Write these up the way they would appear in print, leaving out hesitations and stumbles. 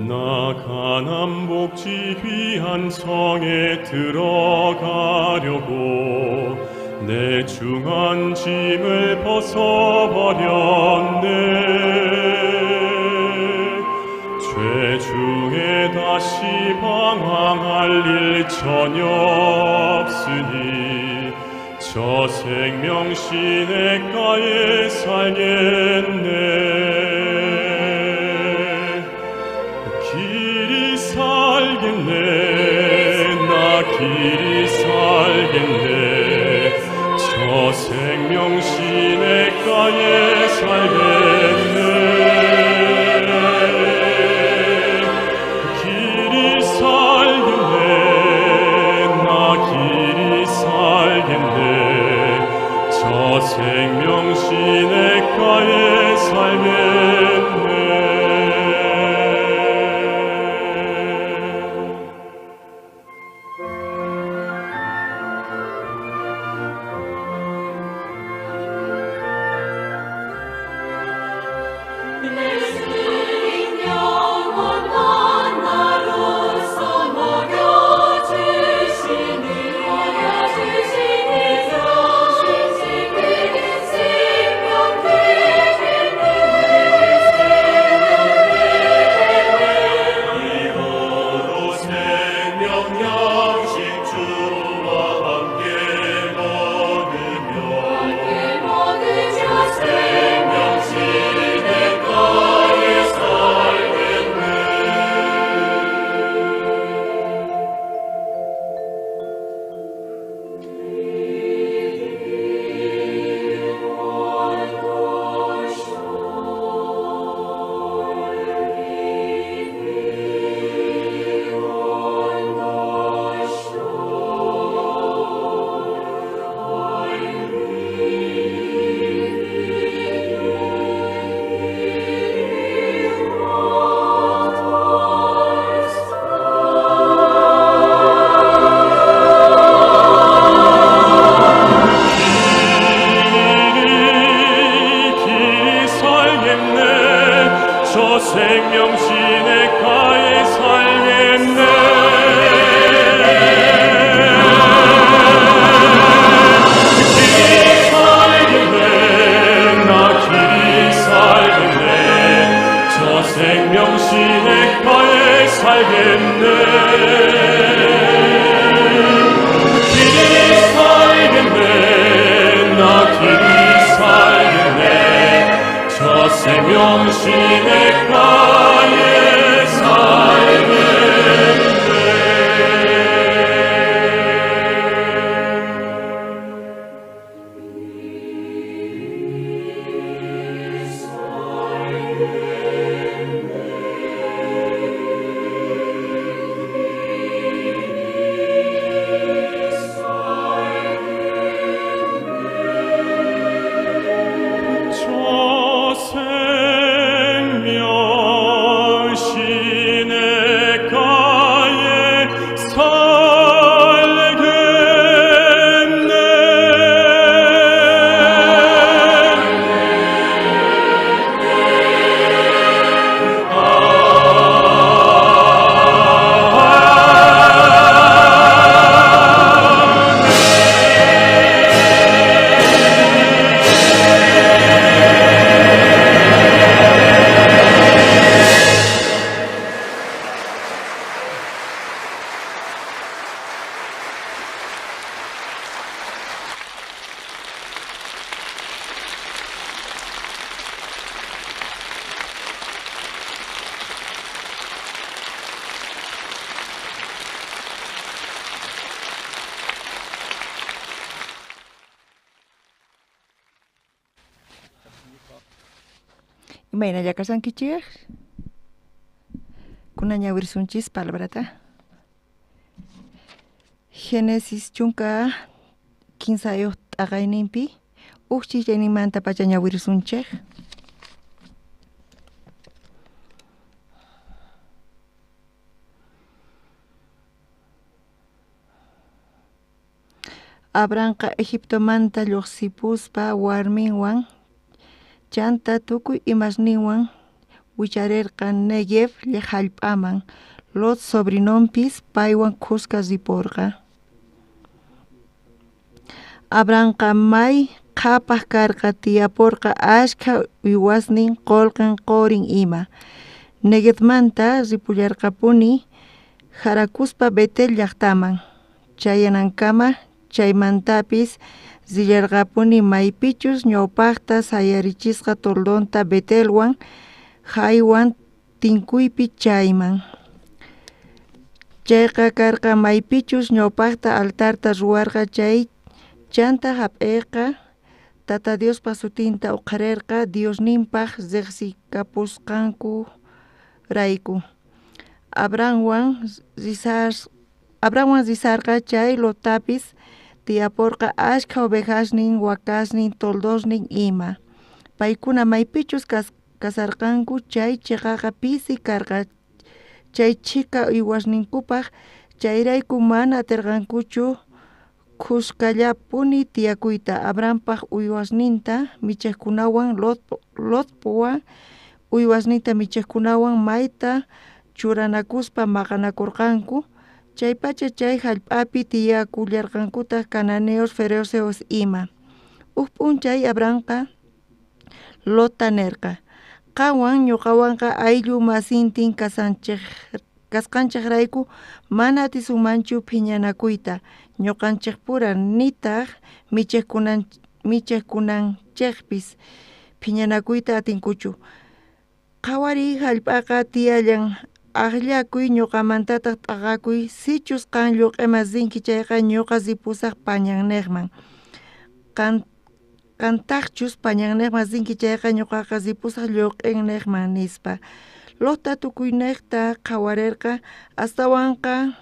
나 가난 복지 귀한 성에 들어가려고 내 중한 짐을 벗어버렸네. 죄 중에 다시 방황할 일 전혀 없으니 저 생명 시냇가에 살겠네. 길이 살겠네. 나 길이 살겠네. 저 생명 시냇가에 살겠네. 길이 살겠네. 나 길이 살겠네. 저 생명 시냇가에 살겠네. 예수님 영원 만나로서 먹여주시니 먹여주시니 주신 그는 생명 되겠네. 이거로 생명 양식 주와 함께 먹으며 함께 먹으며 생명 시냇가에 살겠네. 길이 살겠네. 저 생명 시냇가에 살겠네. 길이 살겠네. 나 길이 살겠네. 저 생명 시냇가에 살겠네. 길이 살겠네. 나 길이 살겠네. 저 생명 시냇가에 살겠네. 저 생명 시냇가에 살겠네. Imaynalla kashankichej? Kunan ñawirisunchis palabrata. Génesis chunka kinsayuq t'aqayninpi uj ch'illchaynimanta pacha ñawirisunchej. Abrahamqa Egiptomanta lluqsipuspa warminwan chanta tukuy imasninwan Wicharerqa Neguev jallp'aman. Lot sobrinonpis paywan khuska riporqa. Abrahamqa may qhapaj karqa, tiyaporqa ashkha uywasnin, qolqen, qorin ima. Neguevmanta ripullarqapuni jarakuspa Betel llajtaman chayanankama, chaymantapis rillarqapuni maypichus ñawpajta sayarichisqa toldonta Betelwan Jaywan tinkuypi chayman. Chayqa karqa maypichus ñawpajta altarta ruwarqa chay. Chanta jap'eqa Tata Diospa sutinta uqharerqa Diosninpaj rejsikapusqankurayku. Abrahamwan risarqa chay Lotapis tiyaporqa ashkha ovejasnin, wakasnin, toldosnin ima. Paykuna maypichus kasarqanku chay cheqaqa pisi karqa chay chhika uywasninkupaj, chayrayku mana aterqankuchu khuskallapuni tiyakuyta. Abrahampaj uywasninta michejkunawan, Lotwan uywasninta michejkunawan mayta churanakuspa maqanakorqanku. Chaypacha chay jallp'api tiyakullarqankutaj cananeos, ferezeos ima. Uj p'unchay Abrahamqa Lotta nerqa: qanwan ñuqawanqa ayllu masintin kasqanchejrayku mana atisunmanchu phiñanakuyta ñuqanchejpura, nitaj michejkunanchejpis phiñanakuyta atinkuchu. Qhawariy, jallp'aqa tiyallan, ajllakuy, ñuqamantataj t'aqakuy. Sichus qan lluq'eman rinki chayqa ñuqa ripusaj pañannejman, qantajchus pañannejman rinki chayqa ñuqaqa ripusaj lluq'ennejman, nispa. Lotta tukuynejta qhawarerqa, astawanqa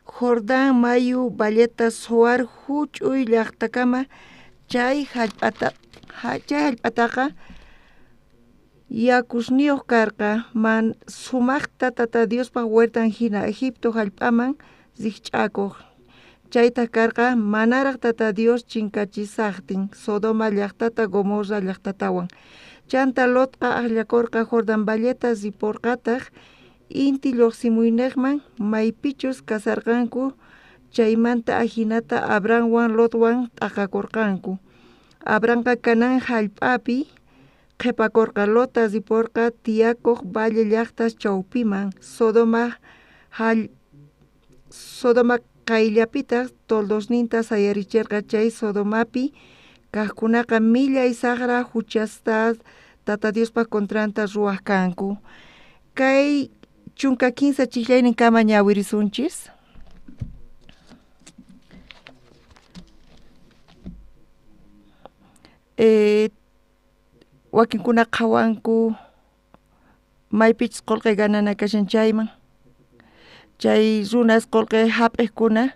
Jordán mayu valleta Zoar juch'uy llajtakama. Chay jallp'ataqa yakusniyoj karqa, sumajta Tata Diospa huertan jina Egipto jallp'aman rijch'akoj. Chaytaj karqa manaraj Tata Dios chinkachisajtin Sodoma llajtata, Gomorra llajtatawan. Chanta Lotqa ajllakorqa Jordán valleta, riporqataj inti llojsimuynejman maypichus kasarqanku chaymanta. Ajinata Abrahamwan Lotwan t'aqakorqanku. Abrahamqa Canaán jallp'api qhepakorqa. Lotta riporqa tiyakoj valle llajtas chawpiman, Sodoma qayllapitaj toldosninta sayaricherqa. Chay Sodomapi kajkunaqa millay sajra juchasta Tata Diospa contranta ruwaj kanku. Kay 13 chijllayninkama ñawirisunchis. Wakinkuna qhawanku maypichus qolqe ganana kashan chayman. Chay runas qolqe jap'ejkuna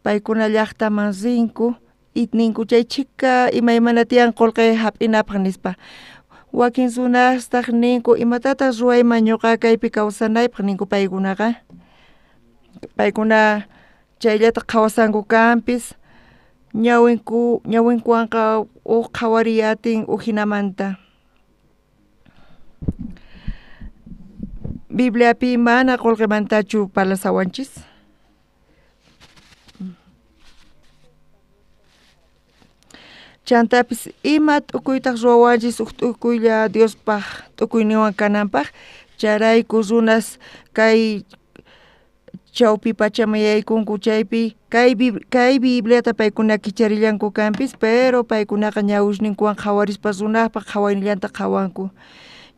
paykuna llajtaman rinku ninku chay chhika imaymana tiyan qolqe jap'inapaj nispa. Wakin runastaj ninku imatataj ruwayman ñuqa kaypi kawsanaypaj ninku paykunaqa. Paykuna chayllata qhawasanku kanpis, ñawinkuwanqa uj qhawariy atin ujinamanta. Bibliapi mana qolqemantachu parlasawanchis. Chantapis ima t'ukuytaj ruwawanchis uj t'ukuylla Diospaj t'ukuyninwan kananpaj. Chayrayku runas kay chawpi pachaman yaykunku chaypi kay Bibliata paykuna kicharillanku kanpis, pero paykunaqa ñawisninkuwan qhawarispa runajpaj qhawaynillanta qhawanku.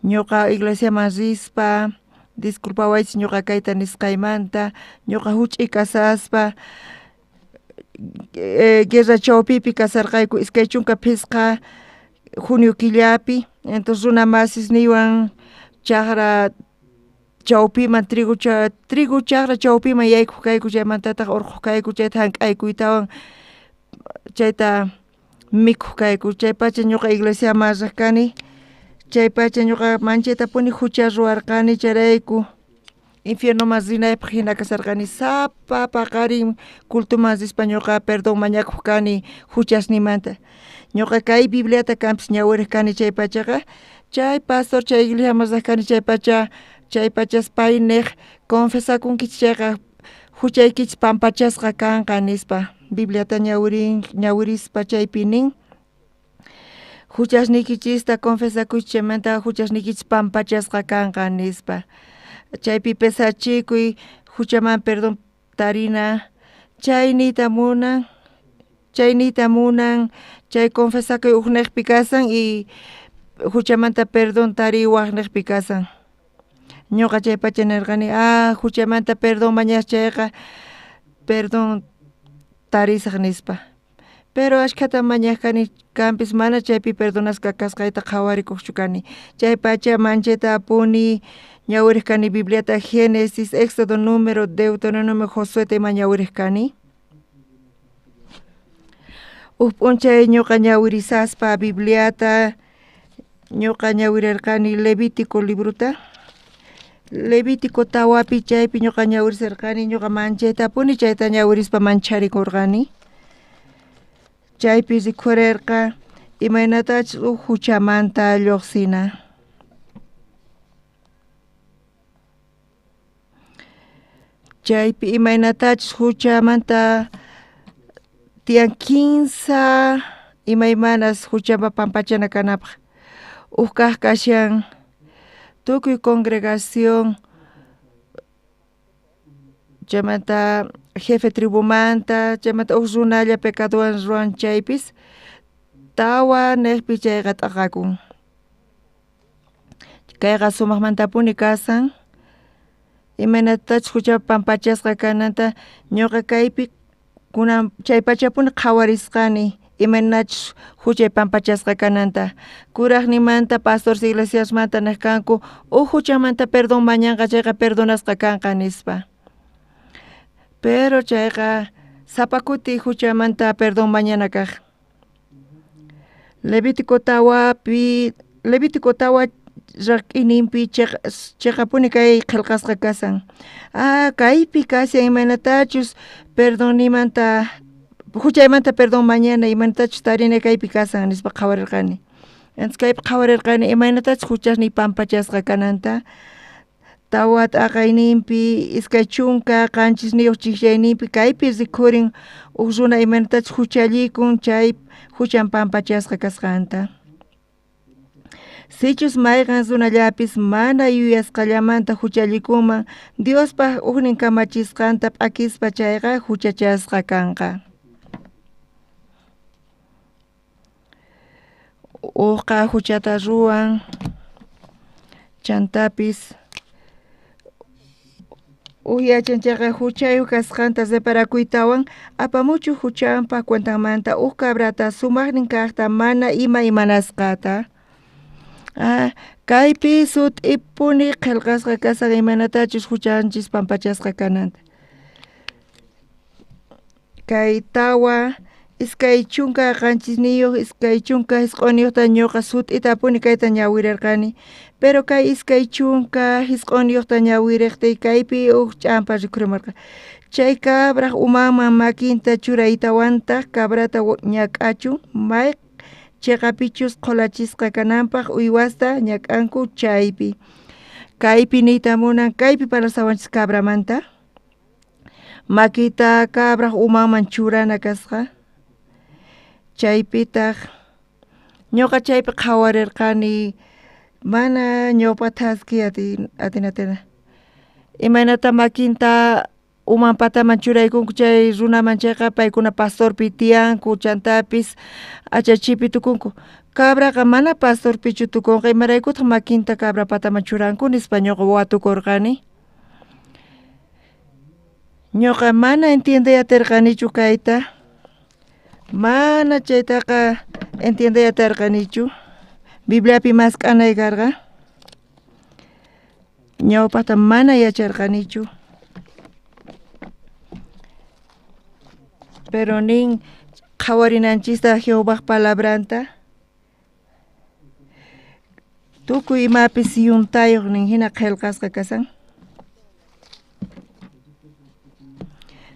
Ñuqa iglesiaman rispa, disculpawaychis ñuqa kayta nisqaymanta, ñuqa juch'i kasaspa guerra chawpipi kasarqayku 25 junio killapi. Entonces runa masisniywan chajra chawpiman trigo chajra chawpiman yaykuj kayku, chaymantataj urqhuj kayku, chayta jank'aykuytawan chayta mikhuj kayku. Chaypacha ñuqa iglesiaman rej kani, chaypacha ñuqa manchaytapuni jucha ruwarqani, chayrayku Infiernoman rinaypaj jina kasharqani sapa paqarin cultoman rispa ñuqa perdón mañakuq kani huchasniymanta. Ñuqa kay Bibliata kanpis ñawiriq kani chay pachaqa chay pastor chay iglesiaman riq kani chay pacha chay pachas pay niq confesakunkichik chayqa huchaykichik pampachasqa kanqa nispa Bibliata ñawirispa chaypi nin huchasniykichista confesakuychik chaymanta huchasniykichis pampachasqa kanqa nispa chaypi pesachikuy huchaman perdón tarina chay niyta munan chay confesakuy ukniqpi kasan y huchamanta perdón tariy wakniqpi kasan ñuqa chay pacha nirqani huchamanta perdón mañasqa chayqa perdón tarisaq nispa pero ashkhata mañaq kani kanpis mana chaypi perdonasqa kasqayta qhawarikuqchu kani chay pacha manchaytapuni ñawiriq kani Bibliata Génesis, Éxodo, Número, Deuteronomio, Josueta ima ñawiriq kani. Uj p'unchay ñuqa ñawirisaspa Bibliata ñuqa ñawirirqani Levítico librota Levítico tawapi chaypi ñuqa ñawirisarqani ñuqa manchaytapuni chayta ñawirispa mancharikurqani chaypi rikhurirqa imaynatachus uj huchamanta lluqsina. Chaypi imaynatachus huchamanta tiyan kinsa imaymanas huchapa pampachana kanapaq uj kaq kashan tukuy congregación chaymanta jefe tribumanta chaymanta uj runalla pecadowan ruwan chaypis tawa niqpi chayqa t'aqakun kayqa sumaqmantapuni kasan imaynatachus huchapa pampachasqa kananta ñuqa kaypi kunan chay pachapuni qhawarisqani imaynachus huchay pampachasqa kananta kuraqninmanta pastor iglesiasmanta niq kanku uj huchamanta perdón mañanqa chayqa perdonasqa kanqa nispa pero chayqa sapa kuti huchamanta perdón mañana kaq. Levítico tawa rak'ininpi chiqapuni kay qillqasqa kasan kaypi kashan imaynatachus perdonnimanta huchaymanta perdón mañana imaynatachus tarina kaypi kasan nispa qhawarirqani entonces kaypi qhawarirqani imaynatachus huchasniy pampachasqa kananta tawa t'aqayninpi 27 chiqllayninpi kaypi rikhurin uj runa imaynatachus huchallikun chay huchan pampachasqa kasqanta. Sichus mayqan runallapis mana yuyasqallamanta huchallikunman Diospaq ujnin kamachisqanta p'akispa chayqa huchachasqa kanqa. Ujqa huchata ruwan chantapis uj yachan chayqa huchayuq kasqanta reparakuytawan apamuchu huchanpa cuentanmanta uj cabrata sumaqnin kaqta mana ima imanasqata. Kaypi sut'ipuni qillqasqa kasan imaynatachus huchanchis pampachasqa kananta. Kay tawa 27 29ta ñuqa sut'itapuni kayta ñawirirqani pero kay 29ta ñawiriqtiy kaypi uj ch'ampa rikhurimarqa chay cabraq umanman makinta churaytawantaq cabrata ñak'achun may chiqapichus qhulachisqa kananpaq uywasta ñak'anku chaypi kaypi niyta munan kaypi parlasawanchis cabramanta makita cabraq umanman churana kasqa chaypitaq ñuqa chaypi qhawarirqani mana ñawpa thaski atinatana imaynata makinta uman pataman churaykunku chay runaman chayqa paykuna pastorpi tiyanku chantapis achachipi tukunku cabraqa mana pastorpichu tukunqa imaraykutaq makinta cabra pataman churanku nispa ñuqa watukurqani ñuqa mana entiendey atirqanichu kayta mana chaytaqa entiendey atirqanichu Bibliapi mask'anay karqa ñawpaqta mana yacharqanichu pero nin qhawarinanchista Jehovaq palabranta tukuy imapis yuntayuq nin hina qillqasqa kasan.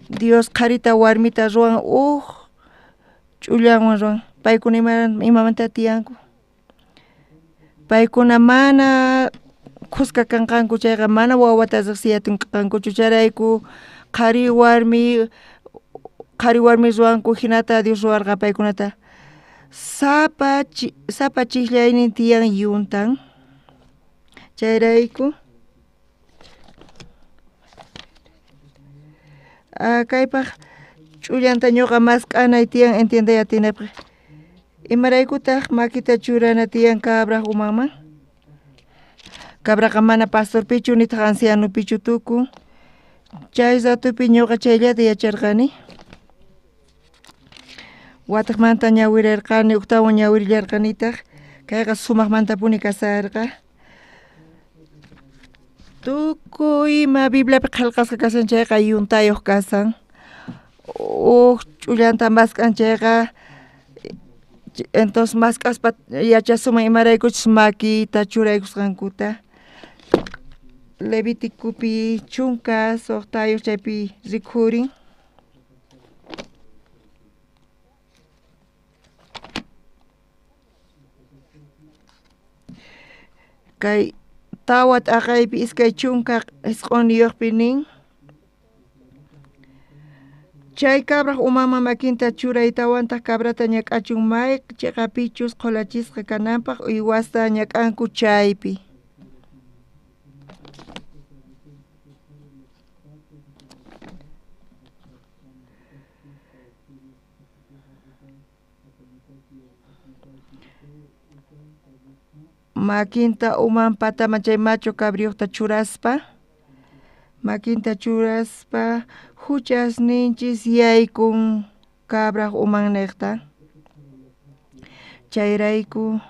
Dios qharita warmita ruwan uj ch'ullanwan ruwan. Paykuna imamanta tiyanku. Paykuna mana khuska kanqanku chayqa mana wawata riqsiy atinqankuchu chayrayku qhari warmi ruwanku jinata Dios ruwarqa paykunata. Sapa chijllaynin tiyan yuntan. Chayrayku kaypaq ch'ullanta ñuqa mask'anay tiyan entienday atinaypaq. Imaraykutaq makita churana tiyan cabraj umanman? Cabraqa mana pastorpichu nitaq ancianopichu tukun. Chay ratupi ñuqa chayllata yacharqani. Wataqmanta ñawirirqani, uktawan ñawirillarqanitaq. Kayqa sumaqmantapuni kasarqa. Tukuy ima Bibliapi qillqasqa kasan chayqa yuntayuq kasan. Uj ch'ullanta mask'an chayqa entonces mask'aspa yachasuman imaraykuchus makita churaykusqankuta. Leviticopi 16 chaypi rikhurin. Kay tawa t'aqaypi 29 nin. Chay cabraj umanman makinta churaytawantaq cabrata ñak'achun may chiqapichus qhulachisqa kananpaq uywasta ñak'anku chaypi. Makinta uman pataman chay macho cabriyuqta churaspa, makinta churaspa huchasninchis yaykun cabraj umanniqta. Chayrayku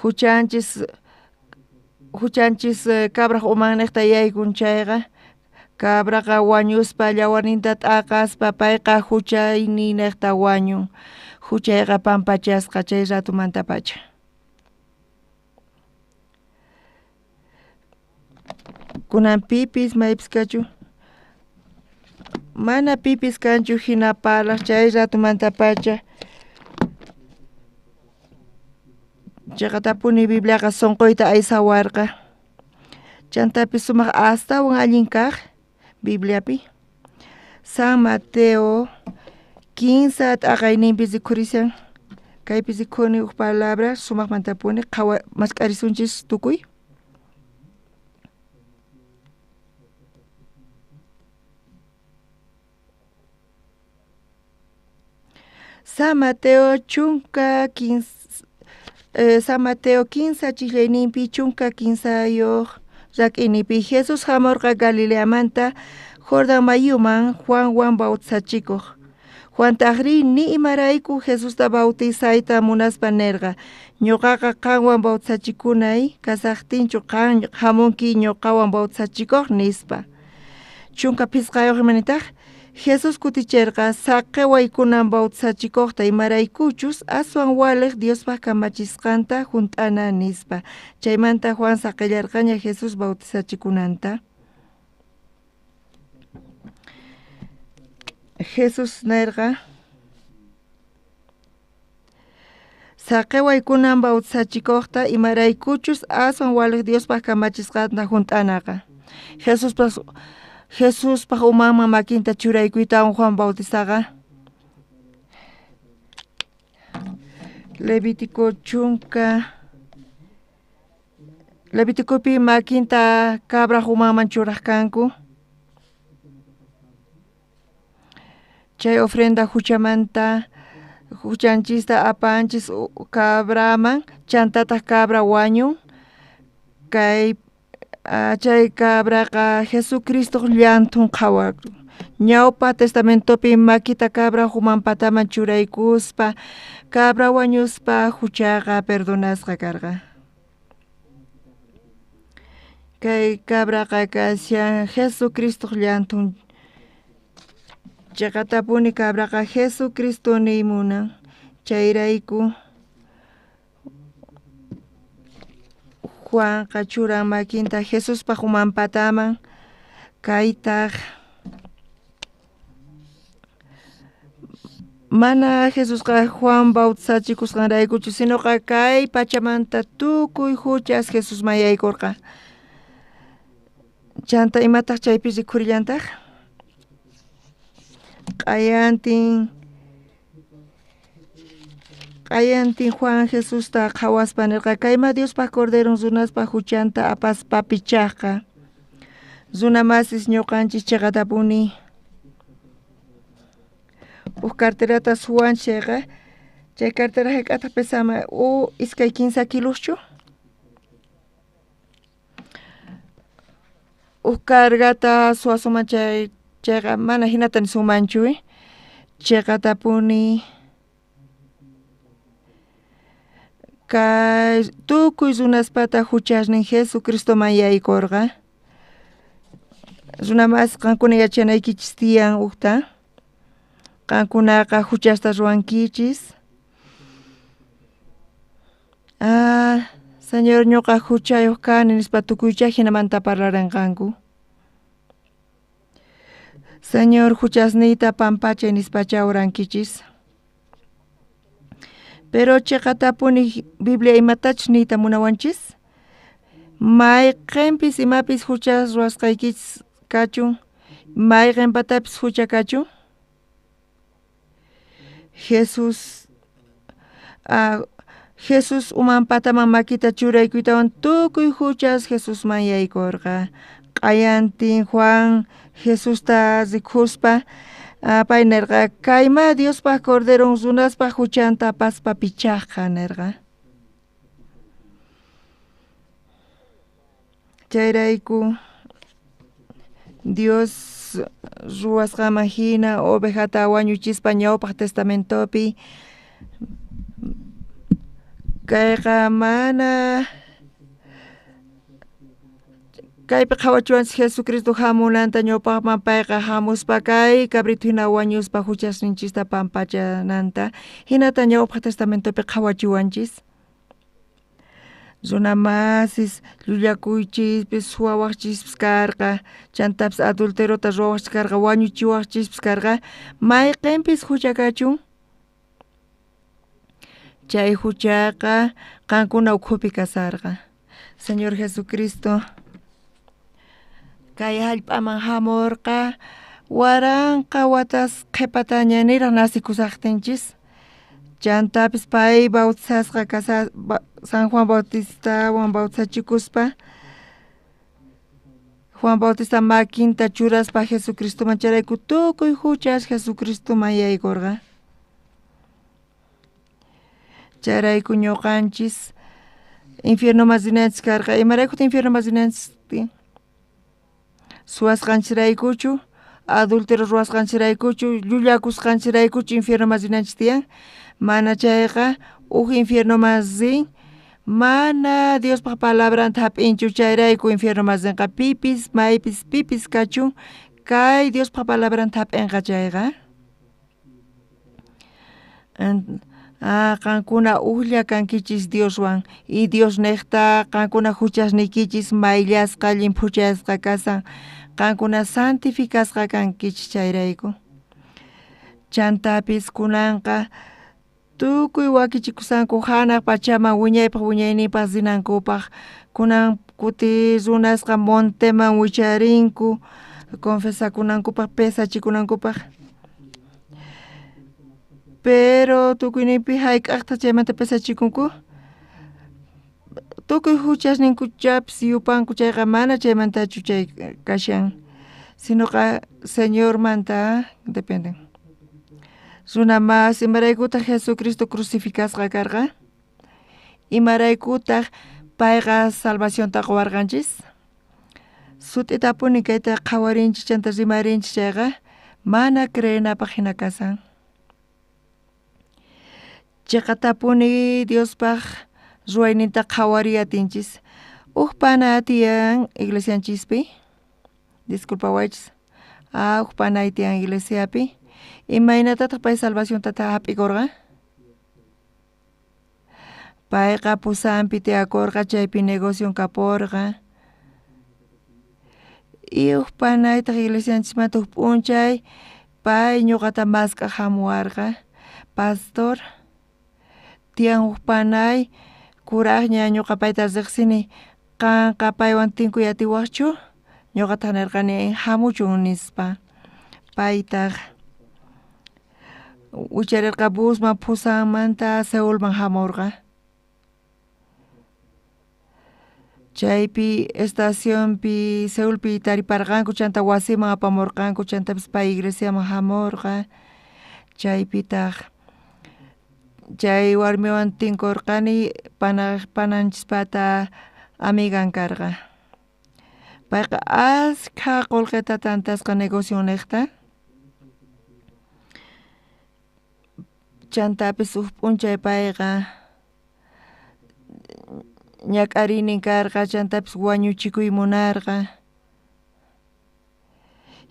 huchanchis cabraj umanniqta yaykun chayqa cabraqa wañuspa llawarninta t'aqaspa payqa huchayninniqta wañun. Huchayqa pampachasqa chay ratumantapacha. Kunan pipis maypis kachu mana pipis kanchu hina parlaq chay ratumantapacha. Chayqatapuni Bibliaqa sunquyta aysawarqa. Chantapis sumaq astawan allin kaq Bibliapi. San Mateo 15 t'aqayninpi rikhurishan. Kaypi rikhuni uj palabra sumaqmantapuni qhawa mask'arisunchis tukuy. San Mateo 15 chijllayninpi 13 rak'inipi Jesús hamurqa Galileamanta Jordán mayuman Juanwan bautizachikuq. Juantajrí ni imarayku Jesusta bautizayta munaspa nerqa. Ñuqaqa qanwan bautizachikunay kasaqtinchu qan hamunki ñuqawan bautizachikuq nispa. 15 imanitaq Jesús kuticherqa saqeway kunan bautizachikuqta imaraykuchus aswan waliq Diospaq kamachisqanta junt'ana nispa. Chaymanta Juan saqillarqaña Jesús bautizachikunanta. Jesús nerqa saqeway kunan bautizachikuqta imaraykuchus aswan waliq Diospaq kamachisqanta junt'anaqa. Jesuspaq umanman makinta churaykuytawan Juan Bautizaqa. Levítico 10 Leviticopi makinta cabraj umanman churaj kanku. Chay ofrenda huchamanta huchanchista apanchis cabraman chantataq cabra wañun. Kay chay cabraqa Jesucristo llanthun qhawakun. Ñawpa testamentopi makita cabra uman pataman churaykuspa cabra wañuspa huchaqa perdonasqa karqa. Kay cabraqa kashan Jesucristo llanthun. Chayqatapuni cabraqa Jesucristo niy munan. Chayrayku Juanqa churan makinta Jesuspaq uman pataman kaytaq Mana Jesusqa Juan bautizachikusqanraykuchu, sinoqa kay pachamanta tukuy huchas Jesusman yaykurqa. Chanta imataq chaypi rikhurillantaj? Q'ayantin Juan Jesusta qhawaspa nirqa, kayma Diospaj Corderon runaspa huchanta apaspa pichajqa. Runa masis ñuqanchis chiqatapuni. Uj carterata suwanchis chayqa, chay cartera hayk'ataq pesama 2-3 kiloschu? Uj cargata suwasuman chayqa mana hinata nisumanchu, chiqatapuni kay tukuy runaspata huchasnin Jesucristoman yaykurqa. Runa masi qankuna yachanaykichis tiyan ujta. Qankunaqa huchasta ruwankichis. Señor ñuqa huchayuq kani nispa tukuycha hinamanta parlarinqanku. Señor huchasniyta pampachay nispacha orankichis. Pero chiqatapuni Biblia imatachus niyta munawanchis? Mayqinpis imapis huchas ruwasqaykichis kachun, mayqinpatapis hucha kachun. Jesús uman pataman makita churaykuytawan tukuy huchas Jesusman yaykurqa. Q'ayantin Juan Jesusta rikuspa pay nirqa, kayma Diospaj Corderon runaspaj huchanta apaspa pichajqa nirqa. Chayrayku Dios ruwasqanman hina ovejata wañuchispa ñawpaq testamentopi kayqa mana kaypi qhawachiwanchis Jesucristo hamunanta ñawpaqman payqa hamuspa kay cabrito hina wañuspa huchasninchista pampachananta hinata ñawpaq testamentopi qhawachiwanchis. Runa masis llullakuychispis suwawaqchispis karqa, chantapis adulterota ruwawaqchis karqa, wañuchiwaqchispis karqa, mayqinpis hucha kachun. Chay huchaqa qankuna ukhupi kasarqa. Señor Jesucristo kay hallp'aman hamurqa 1000 watas qhipataña niraq nasikusaqtinchis. Chantapis pay bautizasqa San Juan Bautistawan bautizachikuspa Juan Bautista makinta churaspa Jesucristoman chayrayku tukuy huchas Jesucristoman yaykurqa. Chayrayku ñuqanchis infiernoman rinanchis karqa. Imaraykutaq infiernoman rinanchis? Suwasqanchisraykuchu, adúltero ruwasqanchisraykuchu, llullakusqanchisraykuchu infiernoman rinanchis tiyan? Mana chayqa uj infiernoman rin, mana Diospaj palabranta hap'inchu, chayrayku infiernoman rinqa. Pipis, maypis, pipis kachun, kay Diospaj palabranta hap'inqa chayqa. Qankuna ujlla kankichis Dioswan, y Dios niqta qankuna huchasniykichis mayllasqa, llimphuchasqa kasan, qankuna santificasqa kankichis chayrayku. Chantapis kunanqa tukuy wakichikusanku hanaq pachaman wiñaypaq wiñayninpaq rinankupaq. Kunan kuti runasqa monteman wicharinku confesakunankupaq, pesachikunankupaq. Pero tukuyninpi hayk'aqta chaymanta pesachikunku? Tukuy huchasninkuchapis yupanku chayqa mana chaymantachu chay kashan, sinoqa Señormanta dependen. Runa mas imaraykutaq Jesucristo crucificasqa karqa? Imaraykutaq payqa salvacionta quwarqanchis? Sut'itapuni kayta qhawarinchis chanta rimarinchis chayqa mana creenapaq hina kasan. Chiqatapuni Diospaj ruwayninta qhawariy atinchis. Uj pana tiyan iglesianchispi, disculpawaychis, uj panay tiyan iglesiapi. Imaynatataq pay salvacionta hap'ikurqa? Payqa pusanpi tiyakurqa, chaypi negocion kapurqa. Y uj panaytaq iglesianchismanta uj p'unchay pay ñuqata mask'aq hamuwarqa. Pastor, tiyan uj panay kurajña ñuqa payta riqsini qanqa paywan tinkuy atiwaqchu? Ñuqataq nirqani hamuchun nispa. Paytaq wicharirqa busman Pusanmanta Seulman hamurqa. Chaypi estacionpi Seulpi tariparqanku chanta wasiman apamurqanku chantapis pay iglesiaman hamurqa. Chaypitaq chay warmiwan tinkurqani pananchispata amigan karqa. Payqa askha qullqita tantasqa negocionniqta. Chantapis uj p'unchay payqa ñak'ariynin karqa chantapis wañuchikuy munarqa.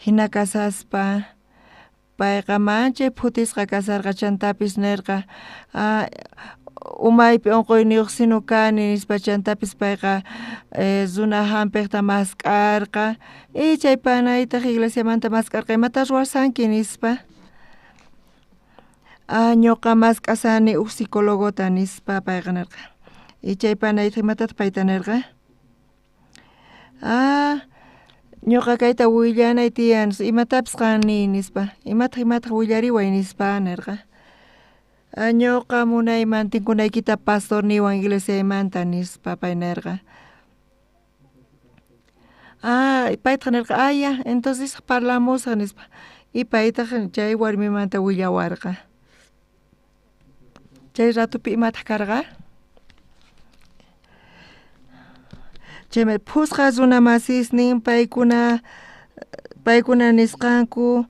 Hina kasaspa payqa manchay phutisqa kasarqa chantapis nirqa umaypi unquyniyuq sino kani nispa chantapis payqa runa hampiqta mask'arqa y chay panaytaq iglesiamanta mask'arqa imata ruwasanki nispa. Ñuqa mask'asani uj psicologota nispa payqa nirqa. Y chay panaytaq imatataq payta nirqa? Ñuqa kayta willanay tiyan imatapis qan niy nispa. Imataq willariway nispa nirqa. Ñuqa munayman tinkunaykita pastorniywan iglesiaymanta nispa pay nirqa. Paytaq nirqa ya entonces parlamusaq nispa. Y paytaq chay warmimanta willawarqa. Chay ratupi imataq karqa? Chaymi phusqa runa masisnin paykuna nisqanku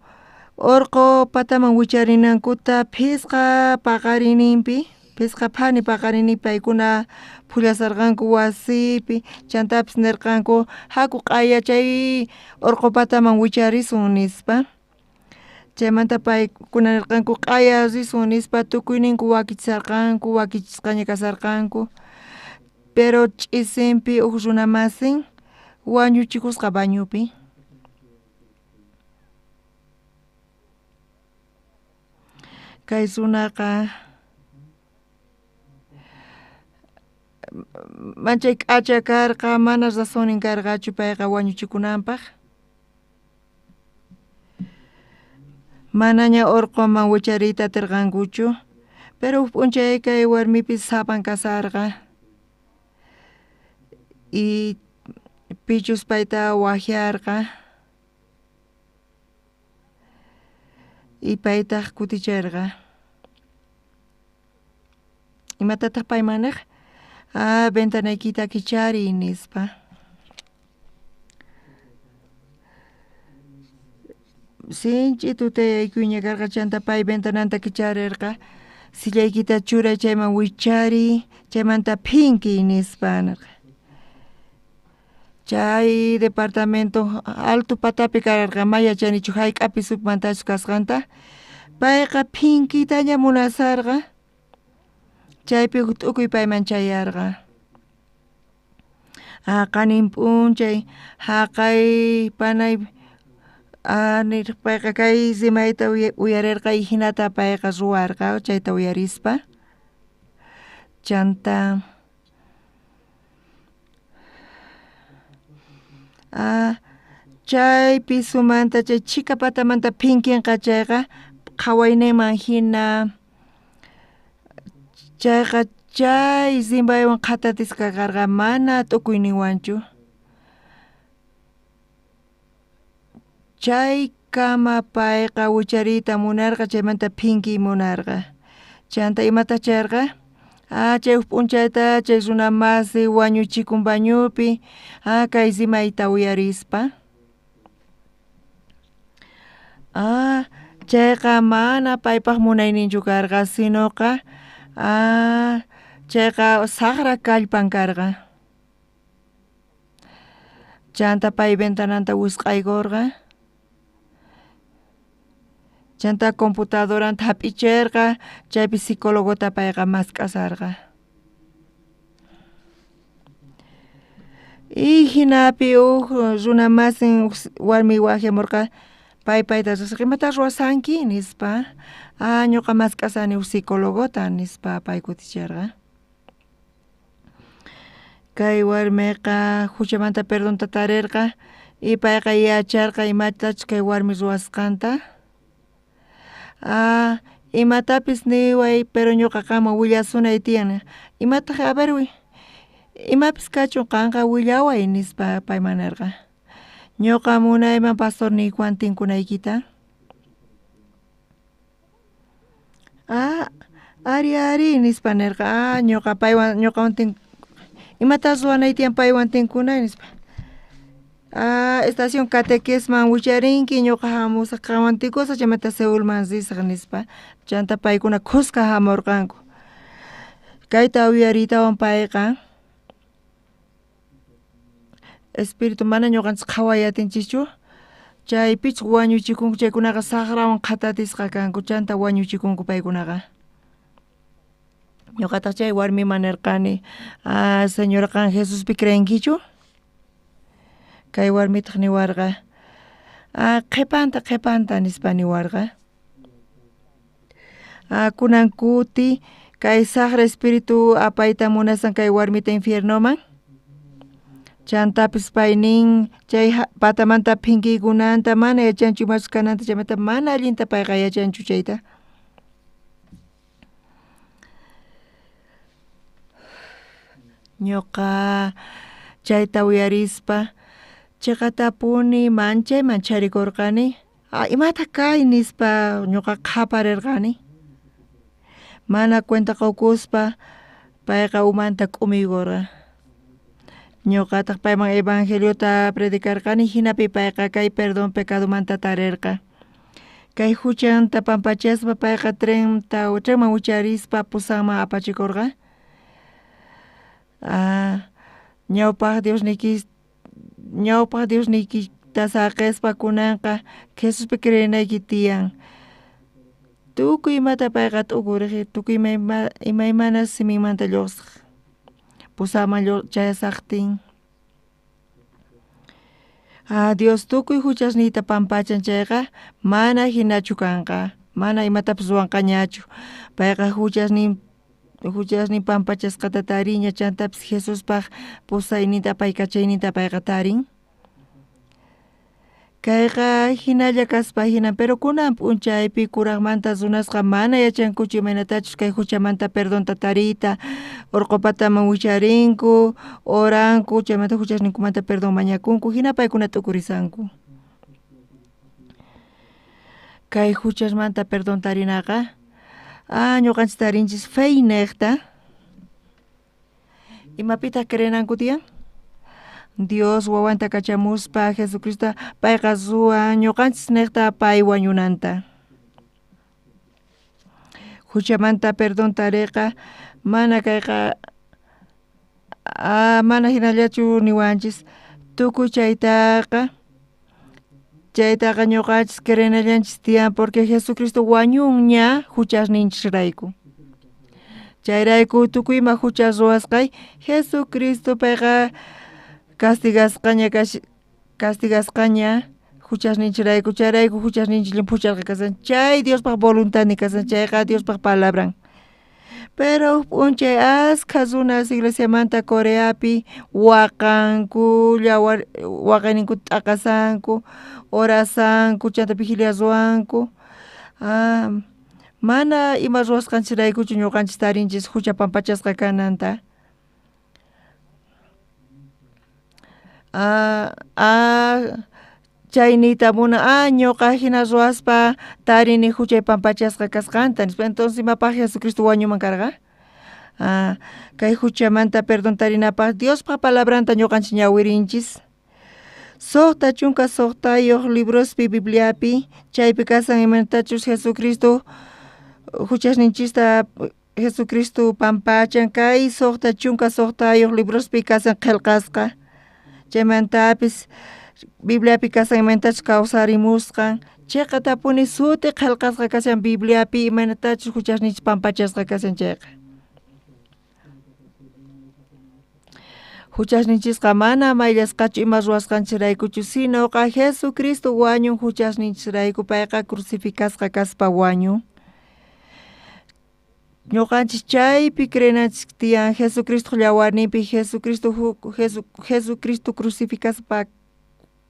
urqu pataman wicharinankuta phisqa paqarininpi phisqa phani paqarinninpi paykuna phullasarqanku wasipi chantapis nirqanku haku q'aya chay urqu pataman wicharisun nispa. Chaymanta paykuna nirqanku q'aya risun nispa tukuyninku wakichisarqanku wakichisqaña kasarqanku. Pero ch'isinpi uj runa masin wañuchikusqa bañupi. Kay runaqa manchay k'acha karqa mana razonnin karqachu payqa wañuchikunanpaq. Manaña urquman wichariyta atirqankuchu pero uj p'unchay kay warmipis sapan kasarqa. Y pichus payta waqyarqa y paytaq kutichirqa. Imatataq payman niq? Ventanaykita kichariy nispa. Sinchi tutayaykuyña karqa chanta pay ventananta kicharirqa sillaykita churay chayman wichariy chaymanta phinkiy nispa nirqa. Chay departamento alto patapi karqa may yachanichu hayk'api supmantachu kasqanta payqa phinkiytaña munasarqa chaypi uj t'ukuy payman chayarqa. Qanin p'unchay haqay panay payqa kay rimayta uyarirqa y hinata payqa ruwarqa chayta uyarispa. Chanta chay pisumanta chay chhika patamanta phinkinqa chayqa qhawayninman hina chayqa chay rimaywan qhatatisqa karqa mana t'ukuyninwanchu. Chaykama payqa wichariyta munarqa chaymanta phinkiy munarqa. Chanta imataq chayarqa? Chay uj p'unchayta chay runa masi wañuchikun bañupi kay rimayta uyarispa. Chayqa mana paypaq munayninchu karqa sinoqa chayqa saqra kallpan karqa. Chanta pay ventananta wisq'aykurqa. Chanta computadoranta hap'ichirqa chaypi psicologota payqa mask'asarqa. Y hinapi uj runa masin warmi waqyamurqa Pay payta riqsirqa, imatá ruwasanki? Nispa. Ah, ñuqa mask'asani huk psicologota, nispa pay kuticherqa. Kay warmiqa huchamanta perdonta tarirqa y payqa yacharqa imatachus kay warmi ruwasqanta. Ah, imatapis niway pero ñuqa qanman willasunay tiyan, imataq a ver imapis kachun qanqa willaway, nispa payman nerqa. Ñuqa munayman pastorniykuwan tinkunaykita. Ah, ari ari, nispa nerqa. Ah, ñuqa paywan ñuqawan tin imata ruwanay tiyan paywan tinkunay, nispa. Ah, estación Catequisman wicharinki, ñuqa hamusaq qanwan tinkusaq chaymanta Seulman risaq, nispa. Chanta paykuna khuska hamurqanku. Kayta uyariytawan payqa espíritu mana ñuqanchis qhaway atinchischu, chaypichus wañuchikunku chaykunaqa saqrawan qhatatisqa kanku, chanta wañuchikunku paykunaqa. Ñuqataq chay warmiman nerqani, ah, señora qan Jesuspi creenkichu? Kay warmitaq niwarqa, ah, qhipanta qhipanta, nispa niwarqa. Ah, kunan kuti kay saqra espíritu apayta munasan kay warmita infiernoman. Chantapis pay nin chay patamanta phinkiykunanta mana yachanchu imachus kananta, chaymanta mana allinta payqa yachanchu chayta. Ñuqa chayta uyarispa chiqatapuni manchay mancharikurqani. Ah, imataq kay, nispa ñuqa qhaparerqani. Mana cuenta qukuspa payqa umanta k'umiykurqa. Ñuqataq payman evangeliota predicarqani, hinapi payqa kay perdón pecadomanta tarirqa. Kay huchanta pampachaspa payqa trenman wicharispa pusanman apachikurqa. Ah, ñawpaq Diosniykita saqispa kunanqa Jesuspi creenayki tiyan. Tukuy imata payqa t'ukuriq, tukuy imaymana siminmanta lluqsiq. Pusaman chayasaqtin. Ah, Dios tukuy huchasniyta pampachan chayqa mana hinachu kanqa, mana imatapis ruwanqañachu. Payqa huchasnin pampachasqata tariña, chantapis Jesuspaq pusayninta apaykachayninta payqa tarin. Kayqa hinalla kaspa hinan, pero kunan p'unchaypi kuraqmanta runasqa mana yachankuchu imaynatachus kay huchamanta perdonta tariyta, urqu pataman wicharinku, oranku, chaymanta huchasninkumanta perdón mañakunku, hina paykuna t'ukurisanku. Kay huchasmanta perdón tarinaqa, ah, ñuqanchis tarinchis fe niqta. Imapitaq creenanku tiyan? Dios wawanta kachamuspa Jesucristo payqa ruwan ñuqanchis niqta pay wañunanta. Huchamanta perdón tariqa mana kayqa, ah, mana hinallachu niwanchis. Tukuy chaytaqa ñuqanchis creenallanchis tiyan porque Jesucristo wañunña huchasninchisrayku. Chayrayku tukuy ima hucha ruwasqay Jesucristo payqa castigasqaña huchasninchirayku, chayrayku huchasninchis llimphuchasqa kasan, chay Diospaq voluntadnin kasan, chayqa Diospaq palabran. Pero huk p'unchay askha runas iglesiamanta Coreapi waqanku, yawar waqayninkuta t'aqasanku, orasanku, chanta vigilia ruwanku. Ah, mana ima ruwasqanchiraykuchu ñuqanchis tarinchis hucha pampachasqa kananta. Ah, ah, chay niyta muna, ah, ñuqa hina ruwaspa tarini huchay pampachasqa kasqanta, nispa. Entonces imapaq Jesucristo wañuman karqa? Ah, kay huchamanta perdón tarinapaq Diospaq palabranta ñuqanchis ñawirinchis. 66 librospi Bibliapi chaypi kasan imaynatachus Jesucristo huchasninchista Jesucristo pampachan, kay 66 librospi kasan qillqasqa. Chaymantapis Bibliapi kasan imaynatachus kawsarimusqan, chiqatapuni suti qillqasqa kashan Bibliapi imaynatachus huchasninchis pampachasqa kashan chayqa. Huchasninchisqa mana mayllasqachu ima ruwasqanchisraykuchu, sinoqa Jesucristo wañun huchasninchisrayku, payqa crucificasqa kaspa wañun. Ñuqanchis chaypi creenanchis tiyan Jesucristo llawarninpi, Jesucristo Jesucristo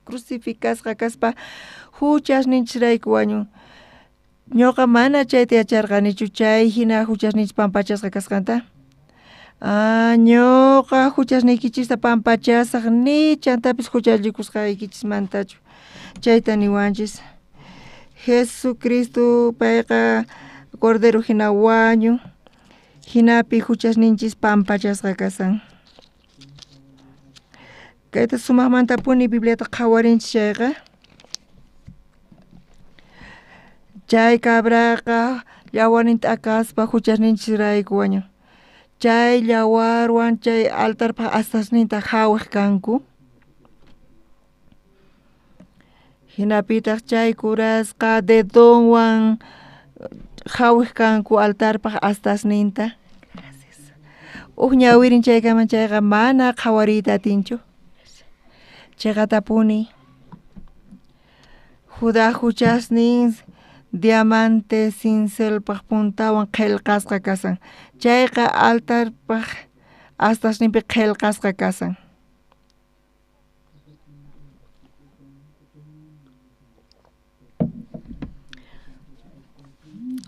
crucificasqa kaspa huchasninchisrayku wañun. Ñuqa mana chayta yacharqanichu chay hina huchasninchis pampachasqa kasqanta. Ñuqa huchasniykichista pampachasaq ni chantapis huchallikusqaykichismantachu. Chayta niwanchis. Jesucristo payqa cordero hina wañun, hinapi huchasninchis pampachasqa kasan. Kayta sumaqmantapuni Bibliata qhawarinchis chayqa. Chay cabraqa llawarninta akaspa huchasninchisrayku wañun. Chay llawarwan chay altarpaq astasninta hawaq kanku. Hinapitaq chay curasqa dedonwan hawaq kanku altarpaq astasninta. Gracias. Uj ñawirin chaykaman chayqa mana qhawariyta atinchu. Chayqatapuni Judá huchasnin diamante cincelpaq puntawan qillqasqa kasan. Chayqa altarpaq astasninpi qillqasqa kasan.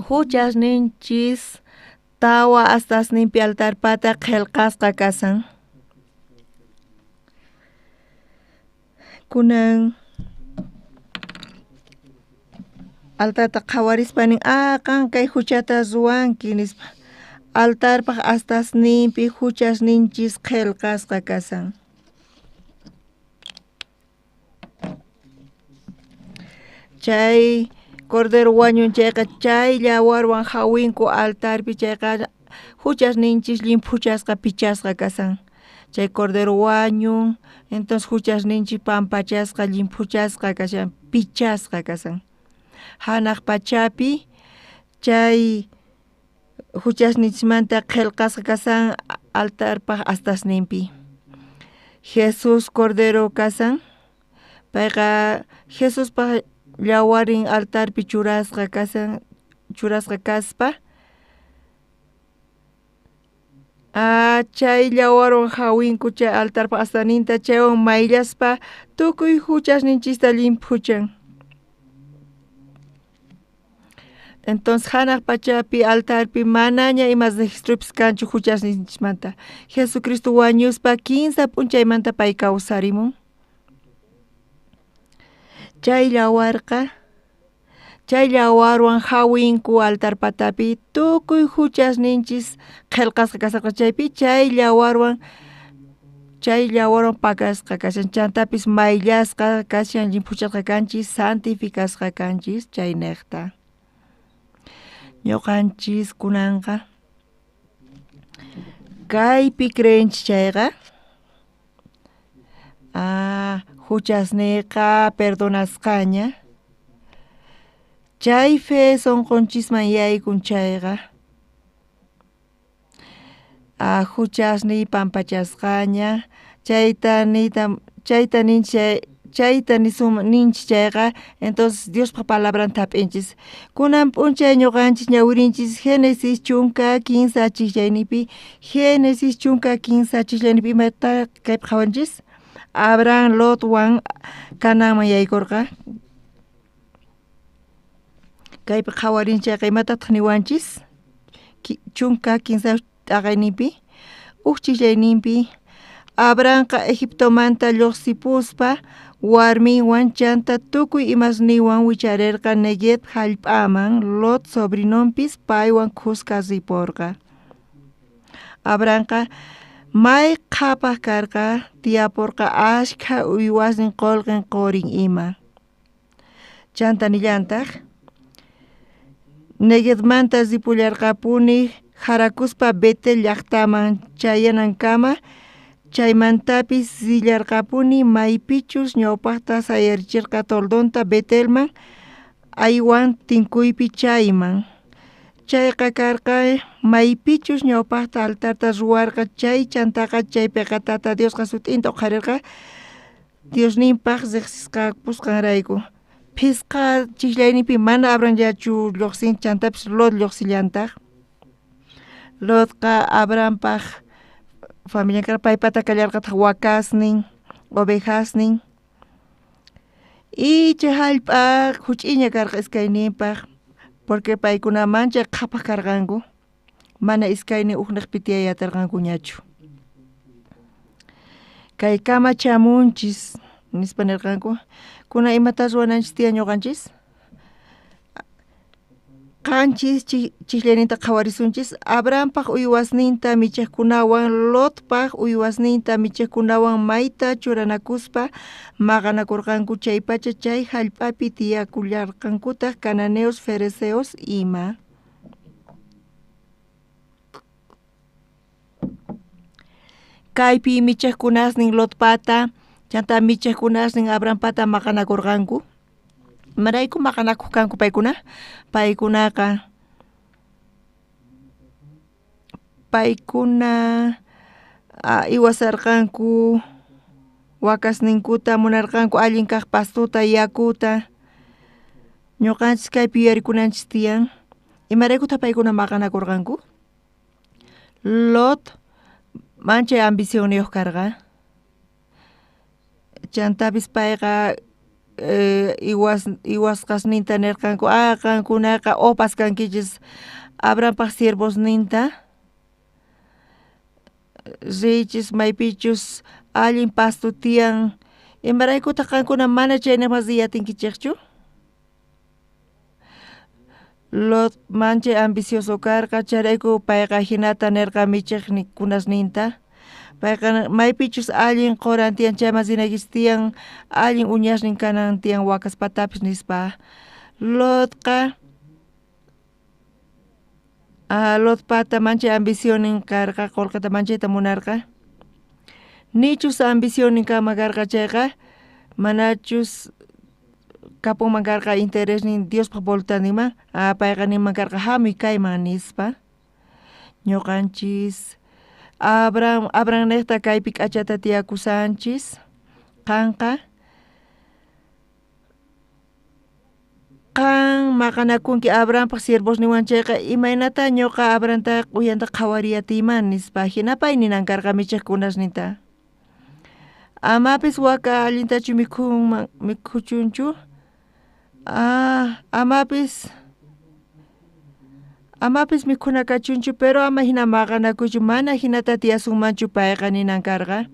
Huchasninchis tawa astasninpi altarpata qillqasqa kasan. Kunan altarta qhawarispa nin, qan kay huchata ruwanki nispa. Altarpaq astasninpi huchasninchis qillqasqa kasan. Chay cordero wañun chayqa chay llawarwan hawinku altarpi chayqa huchasninchis llimphuchasqa pichasqa kasan. Chay cordero wañun, entonces huchasninchis pampachasqa llimphuchasqa kashan, pichasqa kasan. Hanaq pachapi chay huchasninchismanta qillqasqa kasan altarpaq astasninpi. Jesús cordero kasan, payqa Jesuspaq llawarin altarpi churasqa kasan, churasqa kaspa. Chay llawarwan hawinku chay altarpaq astaninta chaywan mayllaspa tukuy huchasninchista llimphuchan. Entonces hanaq pachapi altarpi manaña ima registropis kanchu huchasninchismanta. Jesucristo wañuspa 15 p'unchaymanta pay kawsarimun. Chay llawarqa, chay llawarwan hawinku altar patapi tukuy huchasninchis qillqasqa kasarqa chaypi chay llawarwan pakasqa kashan, chantapis mayllasqa kashan, llimphuchasqa kanchis, santificasqa kanchis chayniqta. Ñuqanchis kunanqa kaypi creenchis chayqa huchasniyqa perdonasqaña. Chay fe sunqunchisman yaykun chayqa huchasniy pampachasqaña. Chayta ninchis chayqa, entonces Diospaq palabranta hap'inchis. Kunan p'unchay ñuqanchis ñawirinchis Génesis 13 chikchaynipi, Génesis 13 chikchaynipi imata kaypi qhawanchis. Abraham Lotwan Canaanman yaykurqa. Kaypi qhawarin chayqa imatataq niwanchis 13 t'aqayninpi uj chikchayninpi Abrahamqa Egiptomanta lluqsipuspa warminwan chanta tukuy imasniwan wicharerqa Negev hallp'aman, Lot sobrinonpis paywan khuska riporqa. Abrahamqa may qhapaq karqa, tiyaporqa ashkha uywasnin qullqin qurin ima. Chanta nillantaq Negevmanta ripullarqapuni jarakuspa Betel llaqtaman chayanankama, chaymantapis rillarqapuni maypichus ñawpaqta sayarichirqa toldonta Betelman aywan tinkuypi chayman. Chayqa karqa maypichus ñawpajta altarta ruwarqa chay chantaqa chaypeqa Tata Diosqa sut'inta uqharerqa Diosninpaj rejsisqapusqanrayku. Phisqa chijllayninpi mana Abrahamllachu lluqsin chantapis Lot lluqsillantaj. Lotqa Abrahampaj familian karqa paypata kallarqataj wakasnin, ovejasnin. Y chay jallp'a juch'iña karqa iskayninpaj porque paykuna manchay qhapaj karqanku mana iskaynin ujnejpi tiyay aterqankuñachu. Kaykama chamunchis nispa nerqanku kuna imata ruwananchis tiyan ñuqanchis qanchis chijllayninta qhawarisunchis Abrahampaj uywasninta michejkunawan Lotpaj uywasninta michejkunawan mayta churanakuspa maqanakurqanku chaypacha chay jallp'api tiyakullarqankutaj cananeos ferezeos ima. Kaypi michejkunasnin Lotpata chanta michejkunasnin Abrahampata maqanakurqanku. Imarayku maqanakuq kanku paykuna? Paykunaqa paykuna iwasarqanku wakasninkuta munarqanku allin kaq pastuta yakuta. Ñuqanchis kaypi yuyarikunanchis tiyan. Imaraykutaq paykuna maqanakurqanku? Lot manchay ambicionniyuq karqa. Chantapis payqa iwasqasninta nerqanku qankunaqa opas kankichis Abrahampaj siervosninta riychis maypichus allin pasto tiyan imaraykutaq qankuna mana chaynejman riy atinkichejchu. Lot manchay ambicioso karqa chayrayku payqa jinata nerqa michejkunasninta payqa maypichus allin qoran tiyan chayman rinaykichis tiyan allin uñasnin kanan tiyan wakaspatapis nispa. Lotqa Lotpata manchay ambicionnin karqa qolqeta manchayta munarqa. Nichus ambicionnin kanman karqa chayqa manachus kapunman karqa interesnin Diospaj voluntadninman payqa ninman karqa hamuy kayman nispa. Ñuqanchis Abrahamnejta kaypi k'achata tiyakusanchis qanqa qan maqanakunki Abrahampaj siervosninwan chayqa imaynata ñuqa Abrahamta uyanta qhawariy atiyman nispa jina pay ninan karqa michejkunasninta. Amapis waka allintachu mikhunman mikhuchunchu amapis mikhuna kachunchu pero ama hina maqanakuychu mana hinata tiyasunmanchu payqa ninan karqa.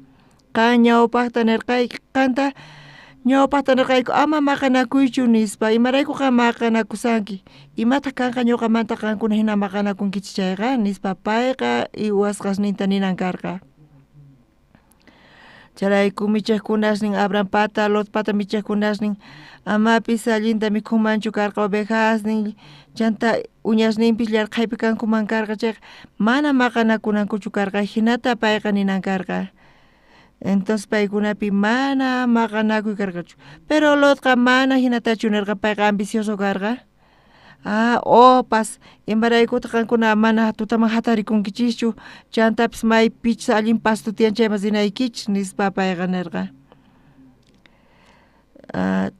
Qan ñawpajta nerqayki qanta ñawpajta nerqayku ama maqanakuychu nispa imarayku qan maqanakusanki imataq kanqa ñuqamanta qankuna hina maqanakunkichis chayqa nispa payqa iwasqasninta ninan karqa. Chayrayku michejkunasnin Abrahampata Lotpata michejkunasnin amapis allinta mikhunmanchu karqa ovejasnin chanta uñasninpis llarqhaypi kankuman karqa chayqa mana maqanakunankuchu karqa jinata payqa ninan karqa. Entonces paykunapi mana maqanakuy karqachu. Pero Lotqa mana hinatachu nerqa payqa ambicioso karqa. Opas imaraykutaq qankuna mana tutaman hatarikunkichikchu chantapis maypichus allin pasto tiyan chayman rinaykichis nispa payqa nerqa.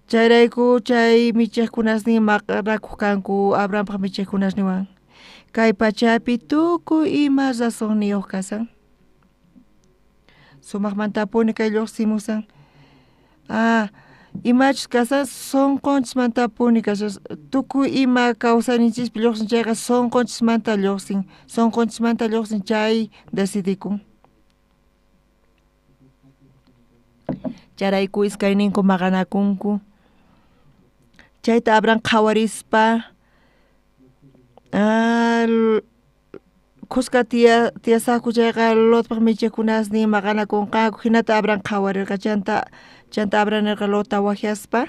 Chayrayku chay michejkunasnin maqanakuq kanku Abrahampaj michejkunasninwan. Kay pachapi tukuy ima razonniyuq kasan. Sumaqmantapuni kay lluqsimusan. Imachus kasan sunqunchismantapuni kashan tukuy ima kawsayninchispi lluqsin chayqa sunqunchismanta lluqsin sunqunchismanta lluqsin chay decidikun. Chayrayku iskayninku maqanakunku. Chayta Abraham qhawarispa khuska tiyasaqku chayqa Lotpaj michejkunasnin maqanakunqaku hinata Abraham qhawarirqa chanta Abraham nerqa Lotta wajyaspa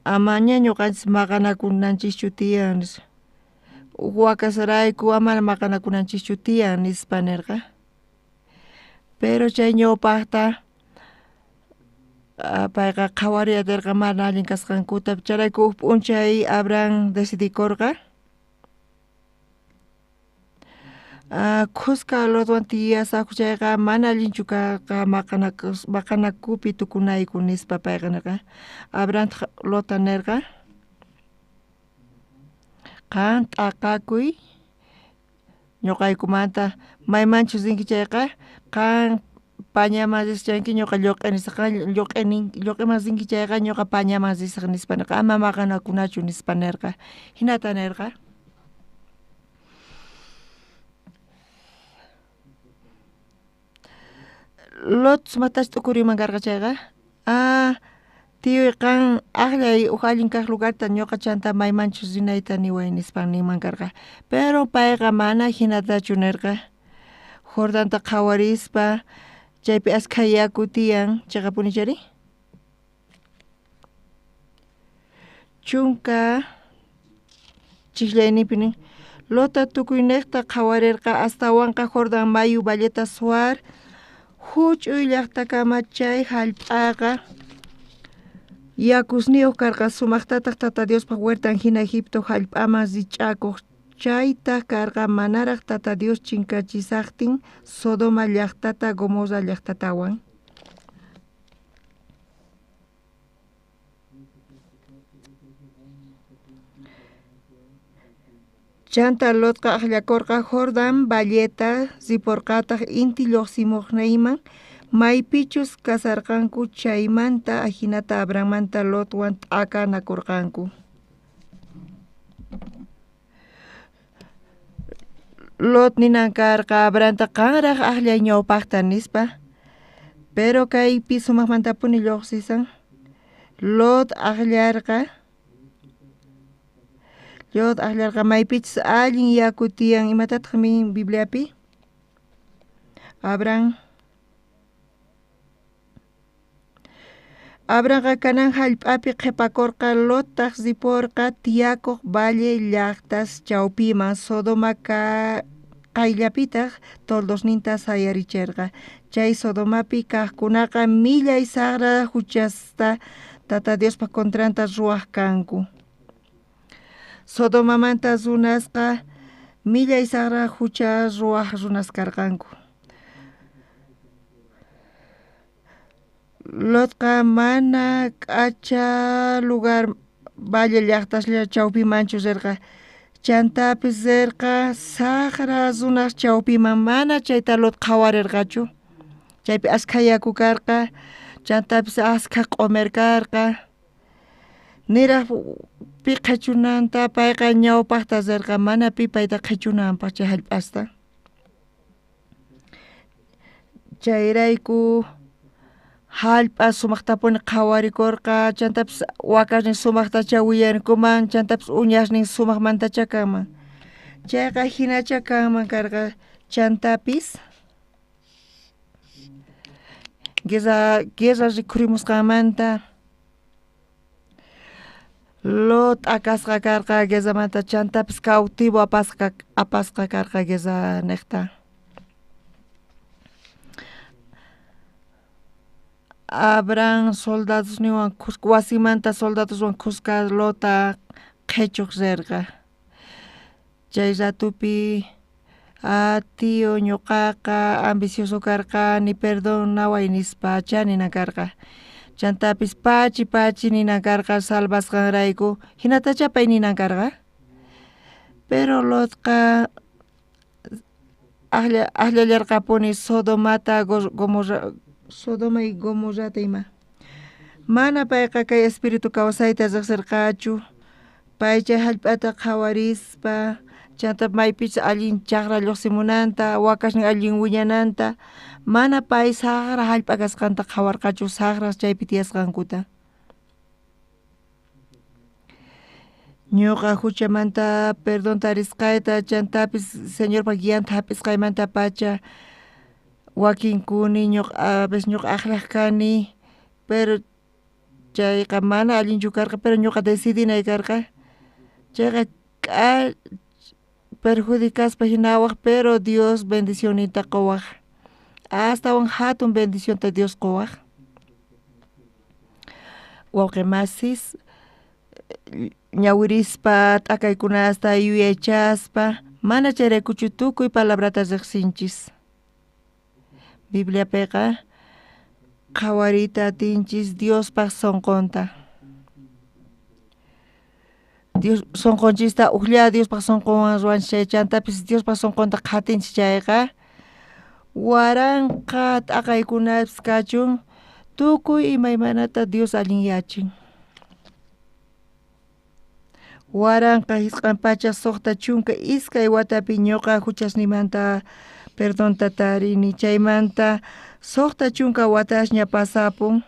amaña ñuqanchis maqanakunanchischu tiyan nispa wakasrayku amana maqanakunanchischu tiyan nispa nerqa. Pero chay ñawpajta Payqa qhawariy aterqa mana allin kasqankuta. Chayrayku uj p'unchay Abraham decidikorqa khuska Lotwan tiyasajku chayqa mana allinchu karqa maqanakupi tukunayku nispa payqa nerqa. Abrahamtaj Lotta nerqa qan t'aqakuy ñuqaykumanta maymanchus rinki chayqa qan pañaman rishanki ñuqa lloq'e nisaq qan lloq'eman rinki chayqa ñuqa pañaman risaq nispa nerqa ama maqanakunachu nispa nerqa jinata nerqa. Lot sumajtachu t'ukuriyman karqa chayqa tiyuy qan aqllay uj allin kaj lugarta ñuqa chanta maymanchus rinayta niway nispa ninman karqa pero payqa mana jinatachu nerqa Jordanta qhawarispa chaypi askha yaku tiyan chayqapuni chayri 10 chijllayninpi nin Lota tukuynejta qhawarerqa astawanqa Jordán mayu valleta Zoar juch'uy llaqtakama chay jallp'aqa yakusniyuq karqa sumajtataj Tata Diospaj huertan jina Egipto jallp'aman rich'akoj chaytaj karqa manaraj Tata Dios chinkachisajtin Sodoma llaqtata Gomorra llaqtatawan. Chanta Lotqa aqllakorqa Jordán valleta riporqataj inti lluqsimojniyman maypichus kasarqanku chaymanta ajinata Abrahammanta Lotwan t'akanakorqanku. Lot ninan karqa Abrahamta qanraj aqllay ñawpajta nispa pero kaypi sumajmantapuni lluqsisan Lot aqllarqa maypichus allin yaku tiyan imatataq nin Bibliapi Abraham Abrahamqa Canaán jallp'api qhipakorqa Lottaj riporqa tiyakoj valle llaqtas chawpiman Sodoma qayllapitaj toldosninta sayaricherqa chay Sodomapi kajkunaqa millay sajra juchasta Tata Diospaj contranta ruwaj kanku. Sodomamanta runasqa millay sajra jucha ruwaj runas karqanku. Lotqa mana k'acha lugar valle llaqtaslla chawpimanchu rirqa chantapis rirqa sajra runas chawpiman mana chayta Lot qhawarirqachu chaypi askha yaku karqa chantapis askha q'omer karqa niraj pi qhechunanta payqa ñawpajta rirqa mana pi payta qhechunanpaj chay jallp'asta chayrayku jallp'a sumajtapuni qhawarikorqa chantapis wakasnin sumajtacha wiyankuman chantapis uñasnin sumajmantacha kanman chayqa jinacha kanman karqa chantapis guerra rikhurimusqanmanta Lot akasqa karqa guerramanta chantapis cautivo apasqa karqa guerra nejta. Abraham soldadosniwan wasimanta soldadoswan khuska Lota qhichuq rirqa chay ratupi tío ñuqaqa ambicioso karqani perdonaway nispacha ninan karqa chantapis pachi pachi ninan karqa salvasqanrayku jinatacha pay ninan karqa pero Lotqa aqllallarqapuni Sodomata Gomorra Sodoma y Gomorrata ima mana payqa kay espíritu kawsayta riqsirqachu pay chay jallp'ata qhawarispa chanta maypichus allin chaqra lluqsimunanta wakasnin allin wiñananta mana pay sajra jallp'a kasqanta qhawarqachu sajras chaypi tiyasqankuta. Ñuqa juchamanta perdón tarisqayta chantapis Señorpa guianta hap'isqaymantapacha wakinkuni ñuqa a veces ñuqa aqllaq kani pero chayqa mana allinchu karqa pero ñuqa decidinay karqa chayqa perjudicaspa jinawaj pero Dios bendicionninta quwaj astawan jatun bendicionta Dios quwaj. Wawqe masis ñawirispa t'akaykunasta yuyaychaspa mana chayraykuchu tukuy palabrata riqsinchis. Bibliapiqa qhawariyta atinchis Diospaq sonqonta. Dios sonqonchista ujlla Diospaq sonqonwan ruwanchis chay chantapis Diospaq sonqonta qhatinchis chayqa waranqa t'aqaykunapis kachun tukuy imaymanata Dios allinyachin. 1962 watapi ñuqa juchasniymanta perdonta tarini chaymanta 60 watasña pasapun.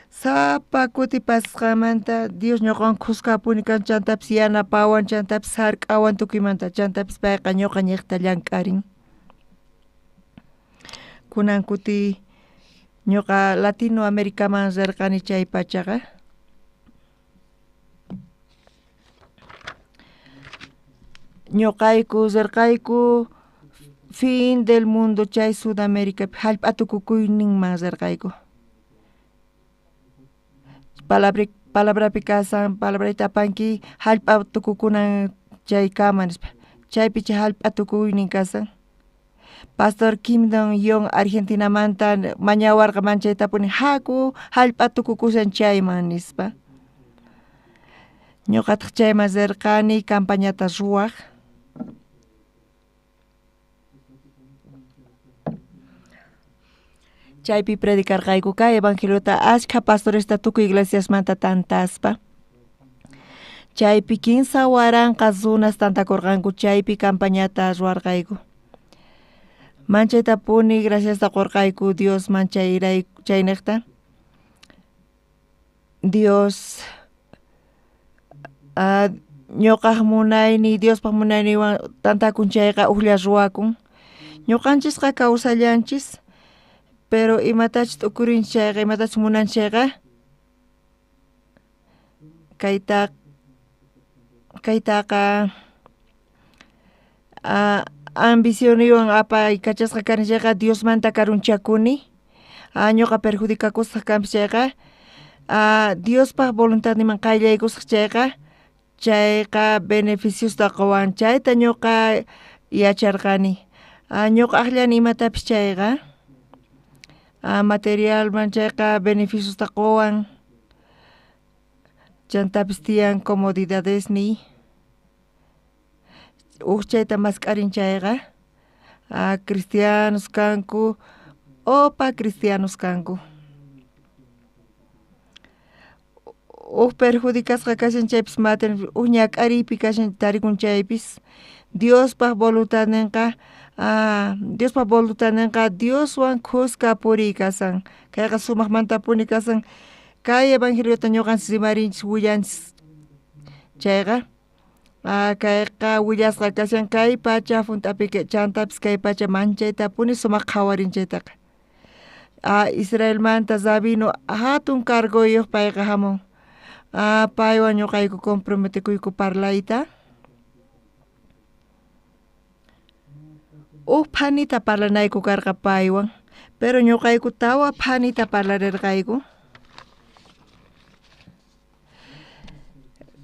Sapa kuti pasasqanmanta Dios ñuqawan khuskapuni kan chantapis yanapawan chantapis hark'awan tukuymanta chantapis payqa ñuqa ñiqta llank'arin. Kunan kuti ñuqa Latinoamericaman rirqani chay pachaqa. Ñuqayku rirqayku fin del mundo chay Sudamericapi hallp'a tukukuyninman rirqayku. Palabrapi kasan palabrayta apanki hallp'a tukukunan chaykama nispa chaypi chay hallp'a tukuynin kasan. Pastor Kim Dong Young Argentinamanta mañawarqa manchaytapuni haku hallp'a tukukushan chayman nispa. Ñuqataq chayman rirqani campañata ruwaq. Chaypi predicarqayku kay evangeliota ashkha pastoresta tukuy iglesiasmanta tantaspa. Chaypi 3000 runas tantakurqanku chaypi campañata ruwarqayku. Manchaytapuni graciasta qurqayku Diosman chayniqta. Dios ñuqaq munayniy Diospaq munayninwan tantakun chayqa ujlla ruwakun. Ñuqanchisqa kawsallanchis pero imatachus t'ukurinchis chayqa imatachus munanchis chayqa kaytaqa ambicionniywan apaykachasqa kani chayqa Diosmanta karunchakuni. Ñuqa perjudicakusaq kanpis chayqa Diospaq voluntadninman qayllaykusaq chayqa chayqa beneficiosta quwan chayta ñuqa yacharqani. Ñuqa aqllani imatapis chayqa materialman chayqa beneficiosta quwan chantapis tiyan comodidadesniy. Uj chayta mask'arin chayqa cristianos kanku opa cristianos kanku. Uj perjudicasqa kashan chaypis uj ñak'ariypi kashan tarikun chaypis Diospaq voluntadninqa Diospaq voluntadninqa Dioswan khuska puriy kasan. Kayqa sumaqmantapuni kasan kay evangeliota ñuqanchis rimarinchis willanchis chayqa kayqa willasqa kashan kay pacha hunt'api chantapis kay pacha manchaytapuni sumaq qhawarin chaytaqa. Israelmanta rabino hatun cargoyuq payqa hamun. Paywan ñuqayku comprometekuyku parlayta. Uj phanita parlanayku karqa paywan pero ñuqayku tawa phanita parlarirqayku.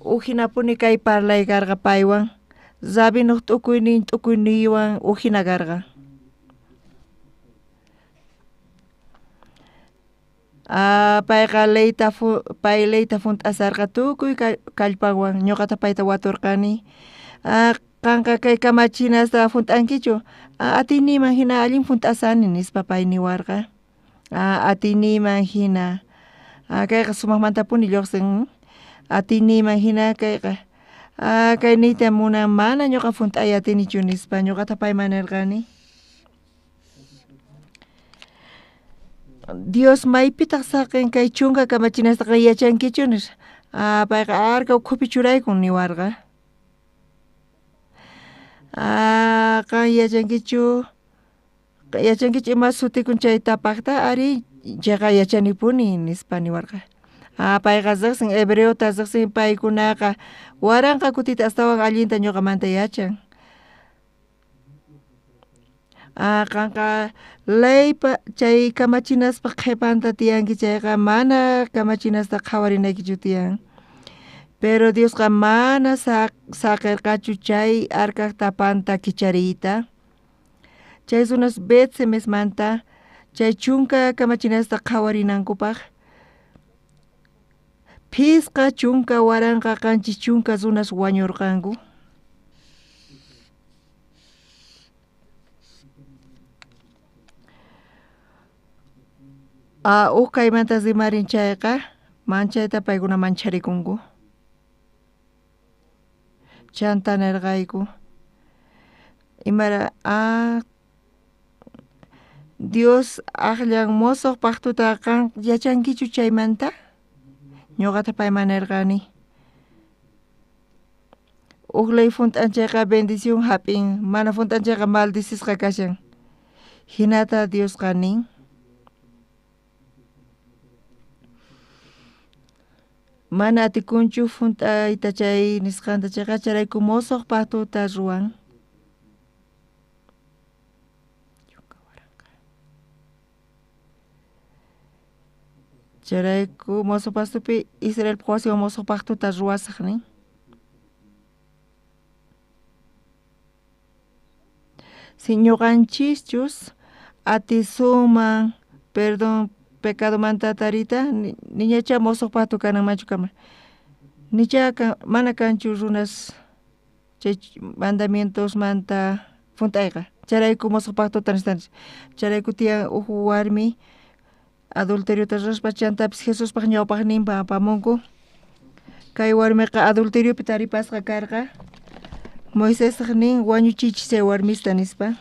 Ujinapuni kay parlay karqa paywan rabinoq t'ukuynin t'ukuyniywan ujina karqa. Payqa pay leyta hunt'asarqa tukuy kallpanwan ñuqata payta waturqani. Qanqa kay kamachinasta hunt'ankichu atiyniyman hina allin hunt'asani nispa pay niwarqa. Atiyniyman hina kayqa sumaqmantapuni lluqsin atiyniyman hina kayqa kay niyta munan mana ñuqa hunt'ay atinichu nispa ñuqata payman nirqani. Dios maypitaq saqin kay 10 kamachinastaqa yachankichu nispa. Payqa arka ukhupi churaykun niwarqa. Qan yachankichu ima sutikun chay tapaqta ari chayqa yachanipuni nispa niwarqa. Payqa riqsin hebreota riqsin paykunaqa 1000 kutita astawan allinta ñuqamanta yachan. Qanqa leypa chay kamachinaspa qhepanta tiyanki chayqa mana kamachinasta qhawarinaykichu tiyan. Pero Diosqa mana saqerqachu chay arcaj tapanta kichariyta. Chay runas Bet-Semesmanta chay chunka kamachinasta qhawarinankupaj 50,070 runas wañurqanku. Uj kaymanta rimarin chayqa manchayta paykuna mancharikunku. Chanta nerqayku imara Dios aqllan mosoq paqtuta qan yachankichu chaymanta? Ñuqata payman nerqani. Uj ley funt'an chayqa bendición hap'in, mana funt'an chayqa maldicisqa kashan. Hinata Diosqa nin. Mana atikunchu funt'ayta chay nisqanta chayqa chayrayku mosoq paqtuta ruwan. Chayrayku mosoq paqtupi Israelpa wasinwan mosoq paqtuta ruwasaq nin. Si ñuqanchischus atisunman perdón pecadomanta tariyta niñacha mosoq paqtu kananmanchu kama. Nicha mana kanchu runas chay mandamientosmanta funt'ayqa. Chayrayku mosoq paqtuta necesitanchis. Chayrayku tiyan uj warmi adulteriota ruwaspa chantapis Jesuspaq ñawpaqninpa apamunku. Kay warmiqa adulteriopi taripasqa karqa. Moisestaj nin wañuchichis chay warmista nispa.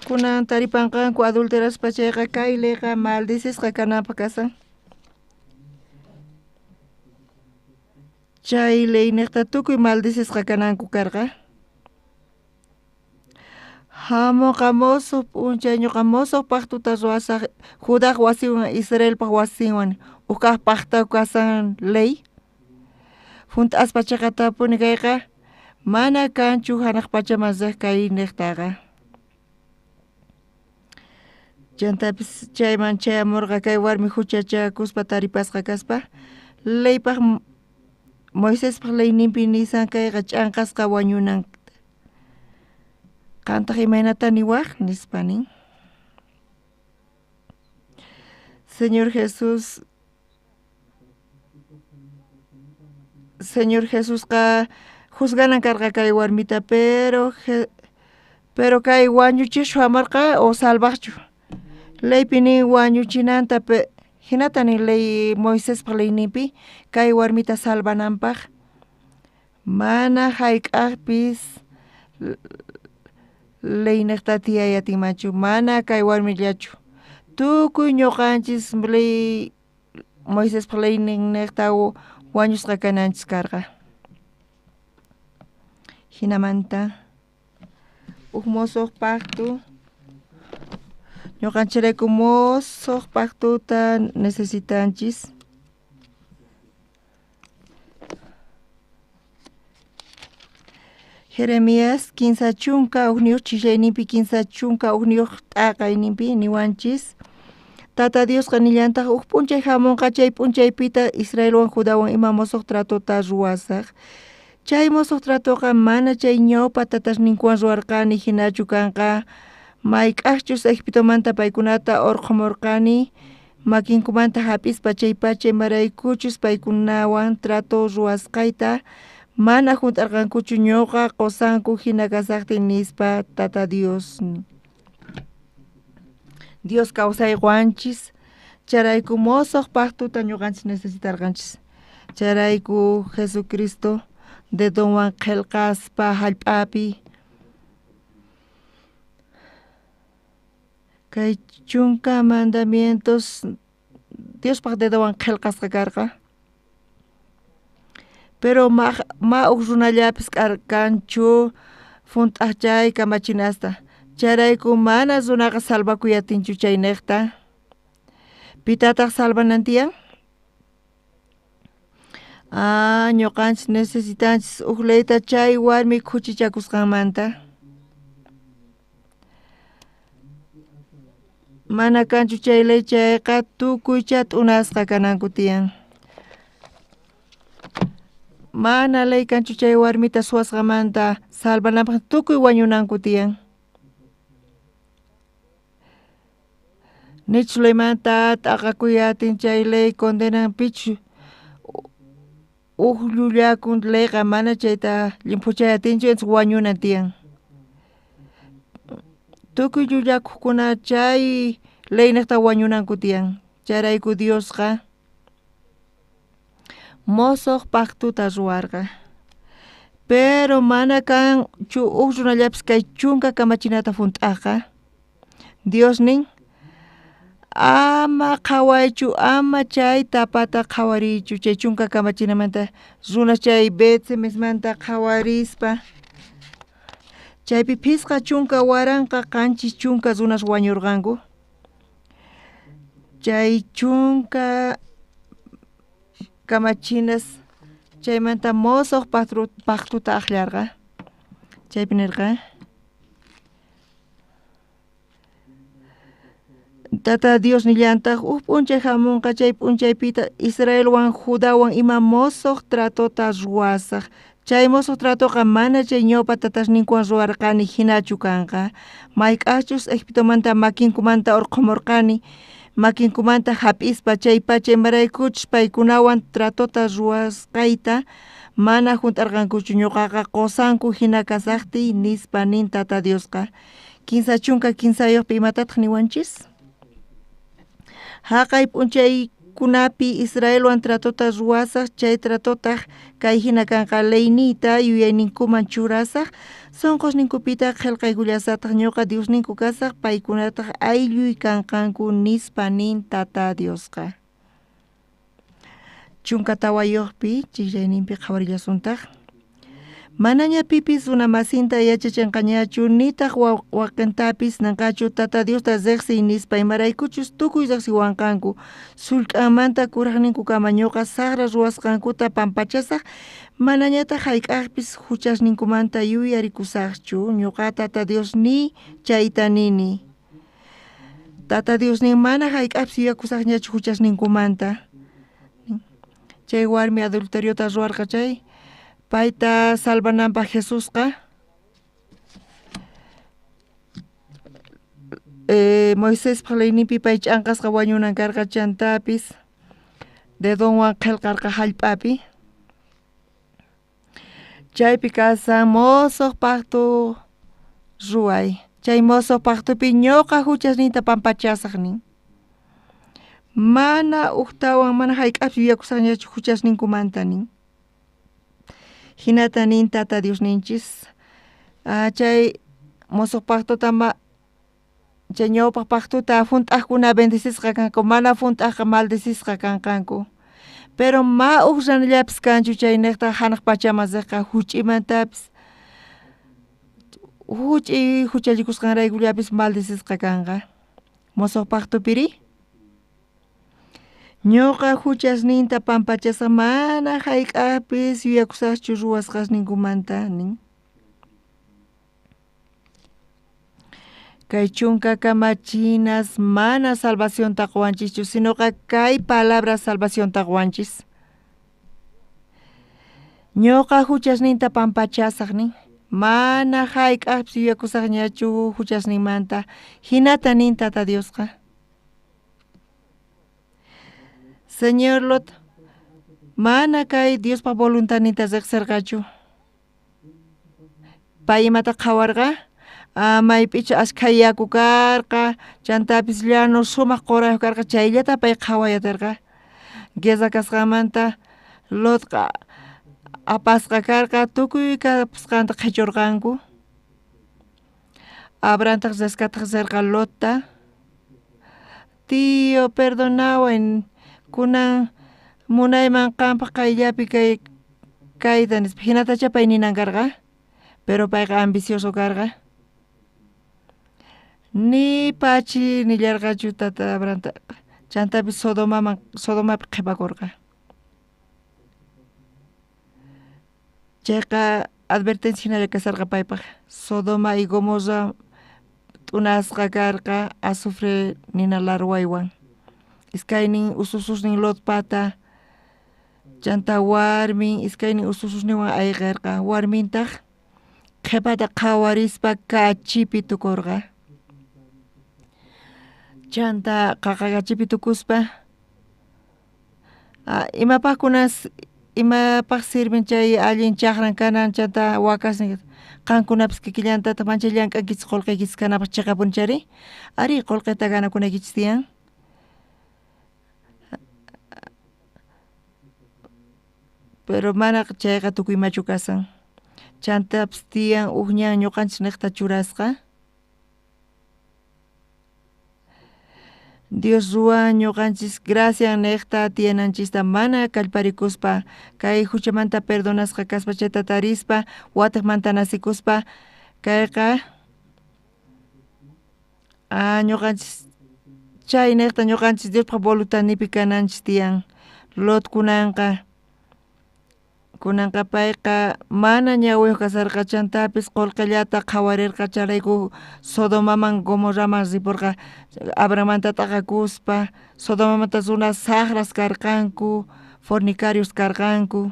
Kunan taripanqanku adulteraspa chayqa kay leyqa maldicisqa kananpaq kasan. Chay leyniqta tukuy maldicisqa kananku karqa. Hamunqa mosoq p'unchay ñuqa mosoq paqtuta ruwasaq Judaj wasinwan Israelpaq wasinwan uj kaq paqta kasan ley. Hunt'aspa chayqatapuni kayqa mana kanchu hanaq pachaman riq kay niqtaqa. Chantapis chayman chayamurqa kay warmi huchachakuspa taripasqa kaspa leypaq Moisespaq leyninpi nisan kayqa ch'anqasqa wañunan. Qantaq imaynata niwaq nispa nin. Señor Jesusqa juzganan karqa kay warmita pero kay wañuchischu hamarqa o salvaqchu. Leypi nin wañuchinanta hinata nin ley Moisespaq leyninpi kay warmita salvananpaq mana hayk'aqpis leyniqta tiyay atinmanchu mana kay warmillachu. Tukuy ñuqanchis ley Moisespaq leyninniqta wañusqa kananchis karqa. Hinamanta uj mosoq paqtu ñuqanchirayku mosoq paqtuta necesitanchis. Jeremías 31 chillayninpi 31 t'aqayninpi niwanchis. Tata Diosqa nillantaq uj p'unchay hamunqa chay p'unchaypita Israelwan Judawan ima mosoq tratota ruwasaq. Chay mosoq tratoqa mana chay ñawpa tatasninkuwan ruwarqani hinachu kanqa. Mayk'aqchus Egiptomanta paykunata urqhumurqani makinkumanta hap'ispa chay pacha imaraykuchus paykunawan trato ruwasqayta mana hunt'arqankuchu ñuqa qusanku hina kasaqtin nispa Tata Dios. Dios kawsaywanchis chayrayku mosoq paqtuta ñuqanchis necesitarqanchis. Chayrayku Jesucristo dedonwan qillqaspa hallp'api kay chunka mandamientos Diospaq dedowan qillqasqa karqa. Pero ma uj runallapis kanchu hunt'aq chay kamachinasta. Chayrayku mana runaqa salvakuy atinchu chayniqta. Pitataq salvanan tiyan? Ah, ñuqanchis necesitanchis uj leyta chay warmi khuchichakusqanmanta. Mana kanchu chay ley chayqa tukuycha t'unasqa kananku tiyan. Mana ley kanchu chay warmita suwasqamanta salvananpaq tukuy wañunanku tiyan. Nichu leymanta t'aqakuy atin chay ley condenan pichu uj llullakun leyqa mana chayta llimphuchay atinchu entonces wañunan tiyan. Tukuy llullakuqkuna chay leyniqta wañunanku tiyan. Chayrayku Diosqa mosoq pactuta ruwarqa. Pero mana kanchu uj runallapis kay chunka kamachinata junt'aqa. Dios nin ama qhawaychu ama chay tapata qhawariychu chay chunka kamachinamanta runas chay Betsemesmanta qhawarispa chaypi 50,070 runas wañurqanku. Chay chunka kamachinas chaymanta mosoq pactuta aqllarqa. Chaypi nirqa Tata Dios nillantaq uj p'unchay hamunqa chay p'unchaypita Israelwan Judawan ima mosoq tratota ruwasaq. Chay mosoq tratoqa mana chay ñawpa tatasninkuwan ruwarqani hinachu kanqa. Mayk'aqchus Egiptomanta makinkumanta urqhumurqani makinkumanta hap'ispa chay pacha imaraykuchus paykunawan tratota ruwasqayta mana hunt'arqankuchu ñuqaqa qusanku hina kasaqtiy nispa nin Tata Diosqa. 33 imatataq niwanchis? Haqay p'unchaykunapi Israelwan tratota ruwasaq chay tratotaq kay hina kanqa leyniyta yuyayninkuman churasaq sunqusninkupitaq qillqaykullasataq ñuqa Diosninku kasaq paykunataq aylluy kanqanku nispa nin Tata Diosqa. 14pi chiqllayninpi qhawarillasuntaq. Manaña pipis runamasinta yachachinqañachu nitaq waqintapis nanqachu Tata Diosta riqsiy nispa imaraykuchus tukuy riqsiwanqanku sullk'anmanta kuraqninkukama ñuqa saqra ruwasqankuta pampachasaq manañataq hayk'aqpis huchasninkumanta yuyarikusaqchu ñuqa Tata Dios niy chayta nini. Tata Dios nin mana hayk'aqpis yuyakusaqñachu huchasninkumanta. Chay warmi adulteriota ruwarqa chay payta salvananpaq Jesusqa Moisespaq leyninpi pay ch'anqasqa wañunan karqa chantapis dedonwan qillqarqa hallp'api. Chaypi kasan mosoq pacto ruway. Chay mosoq pactopi ñuqa huchasninta pampachasaq nin. Mana ujtawan mana hayk'aqpis yuyakusaqñachu huchasninkumanta nin. Hinata nin Tata Diosninchis. Chay mosoq pactota chay ñawpaq pactuta hunt'aqkuna bendecisqa kanku mana hunt'aqqa maldecisqa kanqanku. Pero ma uj ranillapis kanchu chayniqta hanaq pachaman riqqa huch'imantapis huch'i huchallikusqanraykullapis maldecisqa kanqa. Mosoq pactupiri ñuqa huchasninta pampachasaq mana hayk'aqpis yuyakusaqchu ruwasqasninkumanta nin. Kay chunka kamachinas mana salvacionta quwanchischu sinoqa kay palabra salvacionta quwanchis. Ñuqa huchasninta pampachasaq nin. Mana hayk'aqpis yuyakusaqñachu huchasninmanta hinata nin Tata Diosqa. Señor Lot, mana kay Diospaq voluntadninta riqsirqachu. Pay imata qhawarqa? Maypichu ashkha yaku karqa, chantapis llano sumaq qurayuq karqa chayllata pay qhawayatirqa. Guerra kasqanmanta Lotqa apasqa karqa tukuy kapusqanta qhichurqanku. Abrahamtaq rescataq rirqa Lotta. Tío, perdonaway kunan munayman qampaq qayllapi kay kayta nispa hinatacha pay ninan karqa. Pero payqa ambicioso karqa. Ni pachi nillarqachu tata Abrahamta chantapis Sodomaman Sodomapi qhipakurqa. Chayqa advertencia hinalla kasarqa paypaq. Sodoma y Gomorra t'unasqa karqa azufre nina larwaywan. Iskaynin usususnin Lotpata chanta warmin iskaynin usususninwan ayqerqa, warmintaq qhepata qhawarispa kachipi tukorqa. Chanta qaqa kachipi tukuspa imapaqkunas imapaq sirven chay allin chaqran kanan chanta wakasnin qankunapis kikillantataq manchay llank'ankichis qolqeykichis kanapaq cheqapuni chayri ari qolqeta ganakunaykichis tiyan. Pero mana chayqa tukuy imachu kasan. Chantapis tiyan uj ñan ñuqanchis niqta churasqa. Dios ruwan ñuqanchis gracian niqta tiyananchista mana kallparikuspa kay huchamanta perdonasqa kaspa chayta tarispa watiqmanta nacikuspa kayqa ñuqanchis chay niqta ñuqanchis Diospaq voluntadninpi kananchis tiyan. Lot kunanqa payqa mana ñawiyuq kasarqa chantapis qolqellata qhawarirqa chayrayku Sodomaman Gomorraman ripurqa Abrahammanta t'aqakuspa. Sodomamanta runas saqras karqanku, fornicarios karqanku.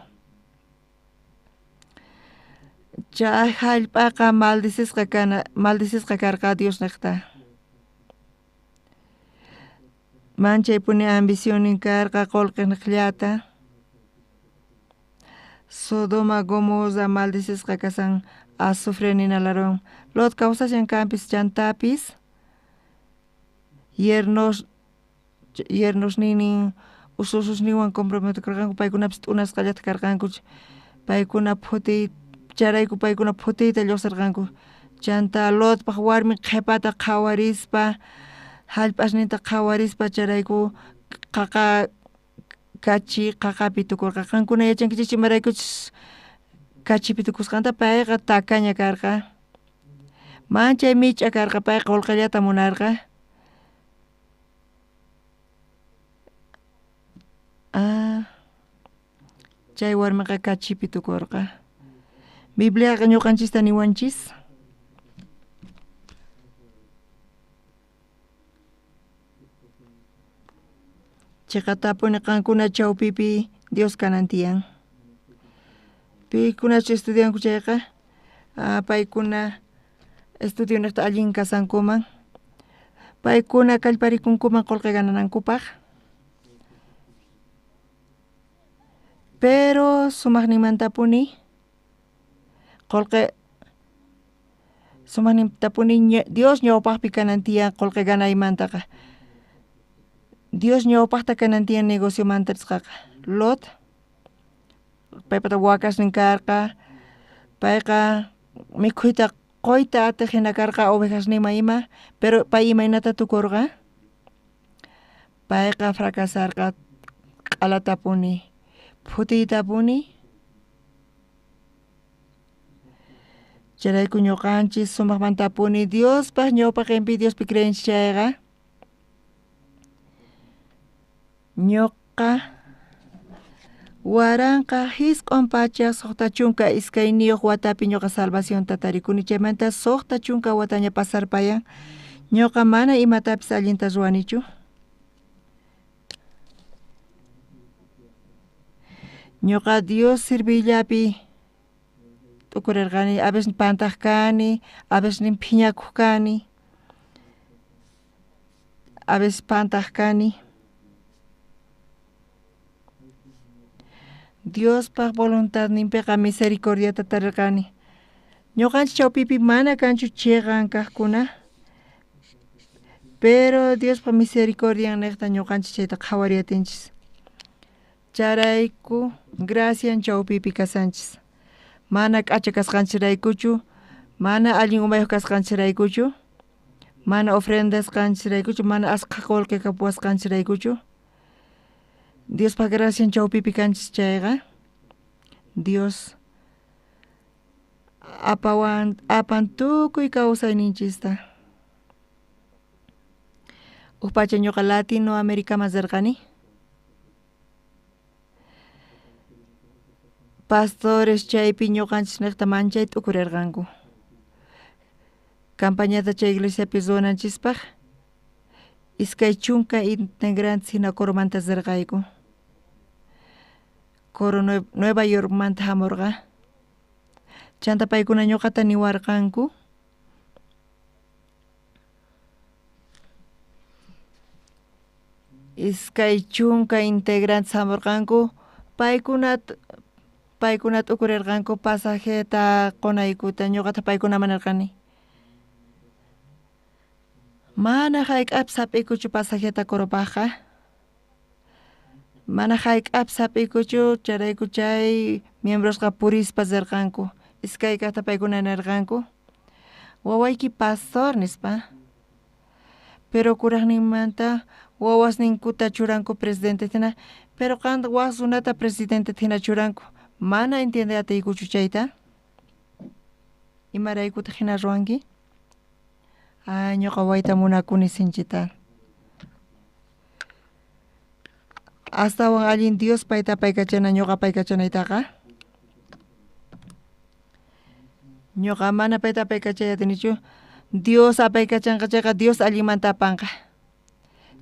Chay hallp'aqa maldicisqa karqa Dios niqta. Manchaypuni ambicionnin karqa qolqe niqllata. Sodoma Gomorra maldicisqa kasan azufre nina larwan. Lot kawsashan kanpis chantapis yernosninin usususninwan comprometikurqanku paykunapis t'unasqallata karqanku paykuna phutiy chayrayku paykuna phutiyta lluqsirqanku. Chanta Lotpaq warmin qhepata qhawarispa hallp'asninta qhawarispa chayrayku qaqa kachi qaqapi tukurqa. Qankuna yachankichis imaraykuchus kachipi tukusqanta payqa takaña karqa. Manchay mich'a karqa payqa qolqellata munarqa. Chay warmiqa kachipi tukurqa. Bibliaqa ñuqanchista niwanchis. Chiqatapuni qankuna chawpipi Dios kanan tiyan. Pikunachu estudianku chayqa paykuna estudio niqta allin kasankuman. Paykuna kallparikunkuman qolqe gananankupaq. Pero sumaqninmantapuni qolqe sumaqnintapuni Dios ñawpaqpi kanan tiyan qolqe ganaymantaqa. Dios ñawpaqta kanan tiyan negociomanta nisqaqa. Lot paypata wakasnin karqa, payqa mikhuyta qoyta atiq hina karqa ovejasninman ima, pero pay imaynata tukurqa? Payqa fracasarqa q'alatapuni, phutiytapuni. Chayrayku ñuqanchis sumaqmantapuni Diospaq ñawpaqinpi Diospi creenchis chayqa ñuqa 1962 watapi ñuqa salvacionta tarikuni chaymanta 60 wataña pasarpayan ñuqa mana imatapis allinta ruwanichu. Ñuqa Dios sirviyllapi t'ukurirqani, a veces pantaq kani, a veces nin phiñakuq kani, a veces pantaq kani. Diospaq voluntadninpiqa misericordiata tarirqani. Ñuqanchis chawpipi mana kanchu chiqan kaqkuna, pero Diospaq misericordian niqta ñuqanchis chayta qhawariyatinchis. Chayrayku gracian chawpipi kasanchis. Mana k'acha kasqanchisraykuchu, mana allin umayuq kasqanchisraykuchu, mana ofrendasqanchisraykuchu, mana asqha qolqe kapuwasqanchisraykuchu. Diospaq gracian chawpipi kanchis chayqa Dios apan tukuy kawsayninchista. Uj pacha ñuqa Latinoamericaman rirqani. Pastores chaypi ñuqanchisniqta manchay t'ukurerqanku. Campañata chay iglesiapi ruwananchispaq 20 integrantes hina coromanta rirqayku. Coro Nueva Yorkmanta hamurqa. Chanta paykuna ñuqata niwarqanku. 20 integrantes hamurqanku paykuna t'ukurirqanku pasajeta qunaykuta ñuqata paykunaman nirqani. Mana hayk'apis hap'ikuchu pasajeta coropaqqa. Mana hayk'apis hap'ikuchu chayrayku chay miembrosqa purispa rirqanku. Iskay kaqta paykuna nirqanku. Wawayki pastor nispa. Pero kuraqninmanta wawasninkuta churanku presidente hina, pero qan waq runata presidente hina churanku. Mana entiende atiykuchu chayta. Imaraykutaq hina ruwanki? Ay, ñuqa wawayta munakuni sinchita. Astawan allin Dios payta apaykachana ñuqa apaykachanaytaqa. Ñuqa mana payta apaykachay atinichu. Dios apaykachanqa chayqa Dios allinmanta apanqa.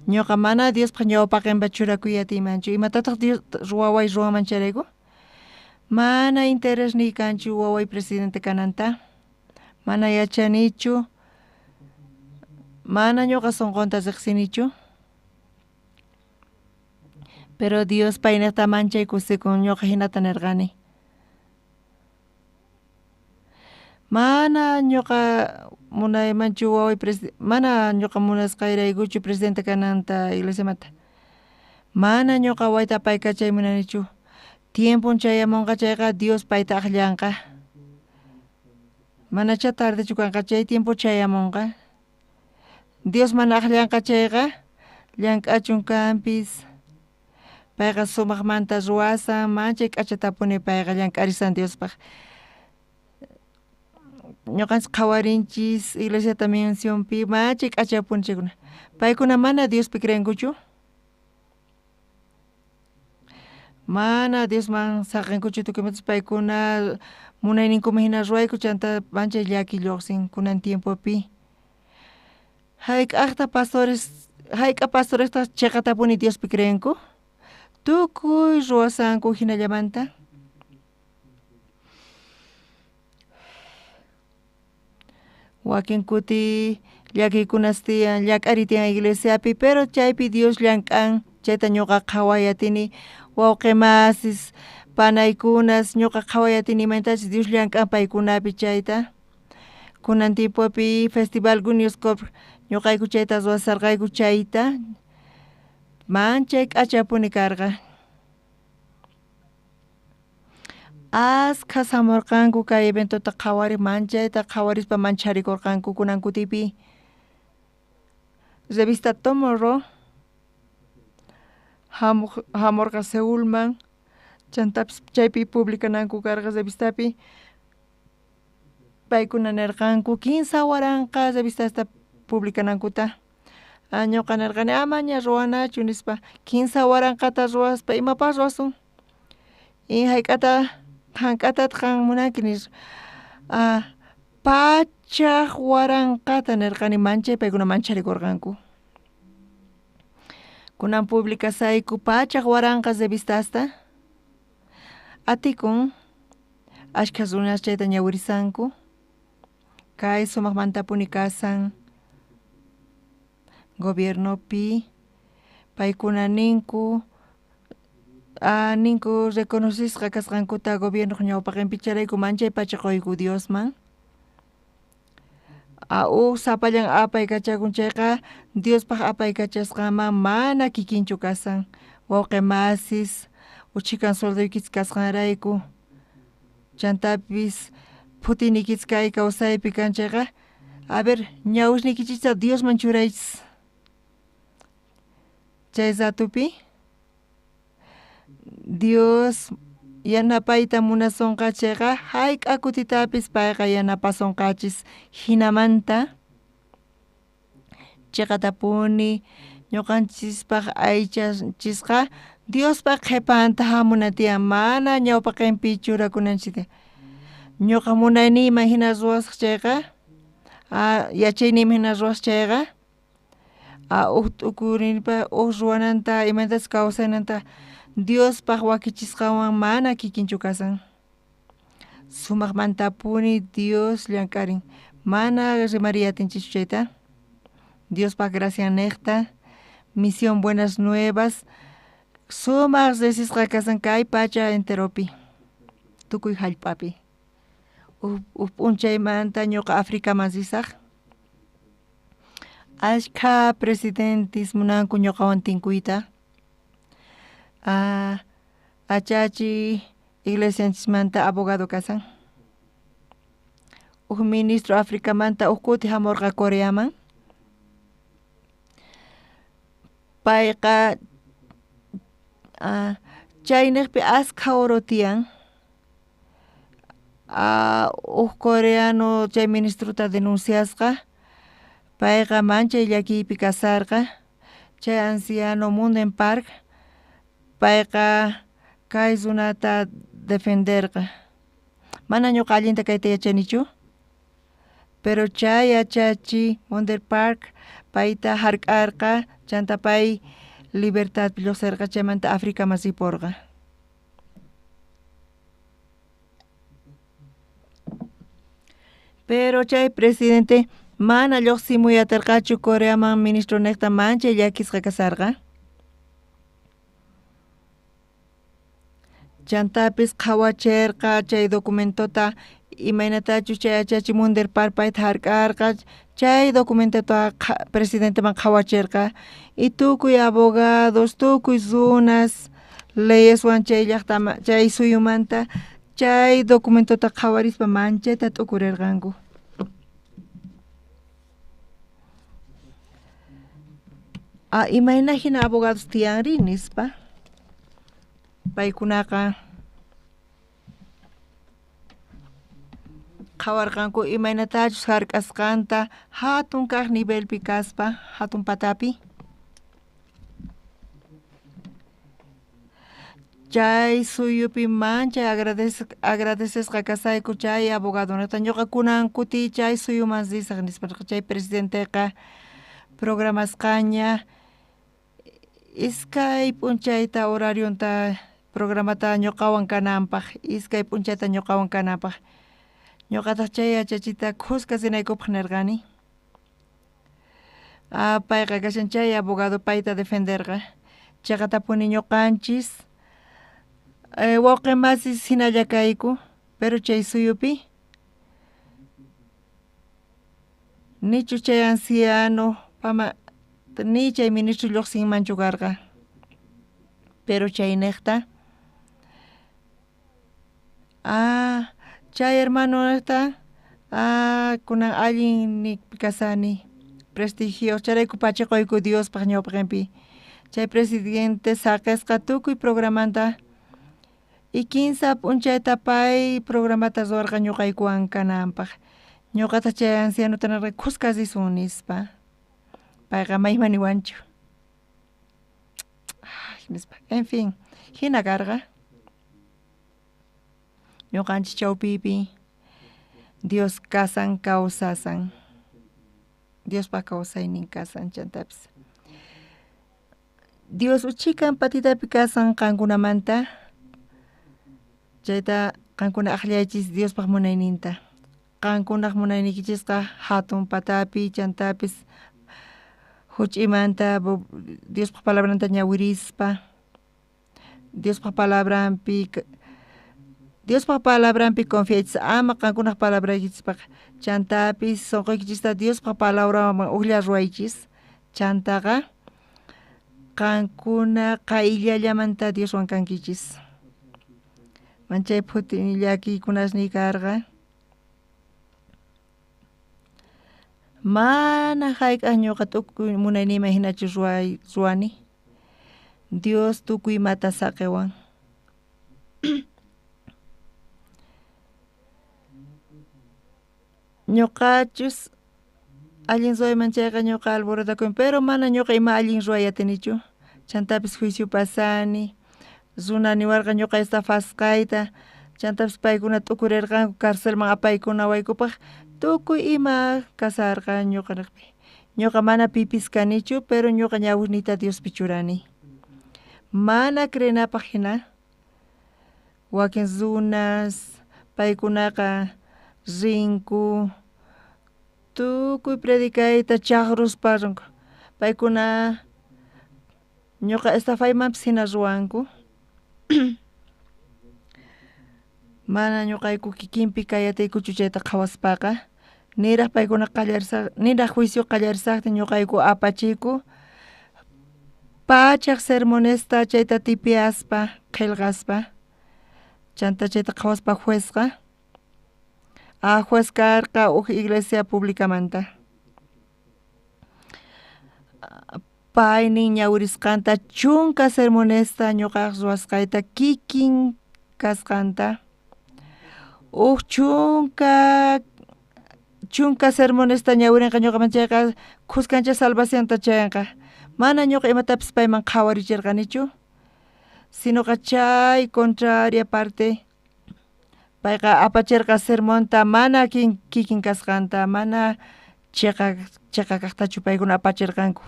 Ñuqa mana Diospaq ñawpaqinpa churakuy atiymanchu. Imatataq Dios waway ruwanman chayrayku? Mana interesniy kanchu waway presidente kananta. Mana yachanichu. Mana ñuqa sunqunta riqsinichu. Pero Dios payniqta manchay kusikun ñuqa hinata nirqani. Mana ñuqa munaymanchu waway mana ñuqa munasqayraykuchu presidente kananta iglesiamanta. Mana ñuqa wawayta apaykachay munanichu. Tiempon chayamunqa chayqa Dios payta aqllanqa. Manacha tardechu kanqa chay tiempo chayamunqa. Dios mana aqllanqa chayqa llank'achun kanpis. Payqa sumaqmanta ruwasan, manchay k'achatapuni payqa llank'arisan Diospaq. Ñuqanchis qhawarinchis iglesiata misionpi manchay k'achapuni chaykuna. Paykuna mana Diospi creenkuchu. Mana Diosman saqinkuchu tukuy paykuna munayninkuman hina ruwayku chanta manchay llaki lluqsin kunan tiempopi. Hayk'aqta pastores hayk'a pastoresta chiqatapuni Diospi creenku? Tukuy ruwasanku hinallamanta. Wakin kuti llakiykunas tiyan llak'ariy tiyan iglesiapi pero chaypi Dios llank'an chayta ñuqa qhaway atini wawqi masis panaykunas ñuqa qhaway atini imaynatachus Dios llank'an paykunapi chayta. Kunan tiempopi festival Gunioscop ñuqayku chayta ruwasarqayku chayta manchay k'achapuni karqa. Askhas hamurqanku kay eventota qhawariq manchayta qhawarispa mancharikurqanku kunan kutipi. Revista Tomorrow hamurqa Seulman chantapis chaypi publicananku karqa revistapi. Paykuna nirqanku 3000 revistasta publicanankuta. Ñuqa nirqani amaña ruwanachu nispa 3000ta ruwaspa imapaq ruwasun? Hayk'ata hank'atataq qan munanki nispa. 100,000ta nirqani manchay paykuna mancharikurqanku. Kunan publicasayku 100,000 revistasta. Atikun ashkha runas chayta ñawirisanku. Kay sumaqmantapuni kasan gobiernopi paykuna ninku ninku reconocisqa kasqankuta gobiernoq ñawpaqinpi chayrayku manchay pacha quyku Diosman. Uj sapallan apaykachakun chayqa Diospaq apaykachasqanman mana kikinchu kasan. Wawqi masis uchikan sueldoykichis kasqanrayku chantapis phutiynikichis kay kawsaypi kan chayqa a ver ñawisniykichista Diosman churaychis. Chay ratupi Dios yanapayta munasunqa chayqa hayk'a kutitapis payqa yanapasunqachis hinamanta chiqatapuni ñuqanchispaq aychanchisqa Diospa qhepanta hamuna tiyan, mana ñawpaqinpi churakunanchik tiyan. Ñuqa munayniyman hina ruwasaq chayqa, yachayniyman hina ruwasaq chayqa, uj t'ukurinpa uj ruwananta imaynatachus kawsananta Diospaq wakichisqanwan mana kikinchu kasan. Sumaqmantapuni Dios llank'arin, mana rimariy atinchischu chayta. Diospaq gracianniqta, Misión Buenas Nuevas sumaq riqsisqa kasan kay pacha enteropi, tukuy hallp'api. Uj p'unchaymanta ñuqa Africaman risaq. Ashkha presidentes munanku ñuqawan tinkuyta. Achachi iglesianchismanta abogado kasan. Uj ministro Africamanta uj kuti hamurqa Coreaman. Payqa chayniqpi askha oro tiyan. Uj coreano chay ministrota denunciasqa, payqa manchay llakiypi kasarqa, chay anciano Munden Park, payqa kay runata defenderqa. Mana ñuqa allinta kayta yachanichu, pero chay yachachi Munden Park payta hark'arqa, chanta pay libertadpi lluqsirqa, chaymanta Africaman ripurqa. Pero chay presidente mana lluqsimuy atirqachu Coreaman ministro niqta manchay llakisqa kasarqa. Chantapis qhawachirqa chay documentota imaynatachus chay yachachi Munder Park payta hark'arqa, chay documentota presidenteman qhawachirqa y tukuy abogados, tukuy runas leyeswan chay llaqtama chay suyumanta chay documentota qhawarispa manchayta t'ukurirqanku. Imayna hina abogados tiyanri nispa paykunaqa qhawarqanku imaynatachus hark'asqanta hatun kaq nivelpi kaspa, hatun patapi. Chay suyupi manchay agradecesqa kasayku chay abogadonata ñuqa kunan kuti chay suyuman risaq nispa chay presidenteqa programasqaña iskay p'unchayta horarionta programata ñuqawan kananpaq, iskay p'unchayta ñuqawan kananpaq. Ñuqataq chay yachachita khuska rinaykupaq nirqani. Payqa kashan chay abogado payta defenderqa. Chaqatapuni ñuqanchis wawqi masis hinalla kayku, pero chay suyupi nichu chay anciano pama ni chay ministro lluqsinmanchu karqa. Pero chayniqta chay hermano niqta kunan allin niqpi kasani prestigio chayrayku pachiquyku Diospaq ñawpaqinpi. Chay presidente saqisqa tukuy programanta y kinsa p'unchayta pay programata ruwarqa ñuqaykuwan kananpaq. Ñuqataq chay ancianota nirqani khuska risun nispa. Payqa mayman niwanchu. Nispa. En fin, hina karqa. Ñuqanchis chawpipi Dios kasan kawsasan. Diospaq kawsaynin kasan chantapis. Dios uchikan patitapi kasan qankunamanta, chayta qankuna aqllaychis Diospaq munayninta. Qankunaq munayniykichisqa hatun patapi chantapis huch'imanta Diospaq palabranta ñawirispa, Diospaq palabranpi Diospaq palabranpi confiaychis, ama qankunaq palabraykichispaq chantapis sunquykichista Diospaq palabrawan ujlla ruwaychis, chantaqa qankuna qayllallamanta Dioswan kankichis. Manchay phuti llakiykunasniy karqa. Mana hayk'aq ñuqa tukuy munayniyman hinachu ruwani. Dios tukuy imata saqiwan. Ñuqachus allin ruwayman chayqa ñuqa alborotakuni, pero mana ñuqa ima allin ruway atinichu. Chantapis juicio pasani, runa niwarqa ñuqa estafasqayta, chantapis paykuna t'ukurirqanku carcelman apaykunawaykupaq tukuy ima kasarqa ñuqanejpi. Ñuqa mana pipis kanichu, pero ñuqa ñawisniyta Diospi churani. Mana creenapaq hina wakin runas paykunaqa rinku tukuy predicayta chaqruspa rinku paykuna ñuqa estafaymanpis hina ruwanku. Mana ñuqayku kikinpi kay atiykuchu chayta qhawaspaqa niraj paykuna qallarisaq niraj juicio qallarisaqtin ñuqayku apachiku pachaj sermonesta chayta tipiaspa qillqaspa chanta chayta qhawaspa juezqa a juez karqa uj iglesia publicamanta paynin ñawirisqanta chunka sermonesta ñuqaq ruwasqayta kikin kasqanta uj chunka sermonesta ñawirinqa ñuqaman chayqa khuskancha salvacionta chayanqa mana ñuqa imatapis payman qhawarichirqanichu sinoqa chay contraria parte payqa apachirqa sermonta mana kikin kasqanta mana chiqa kaqtachu paykuna apachirqanku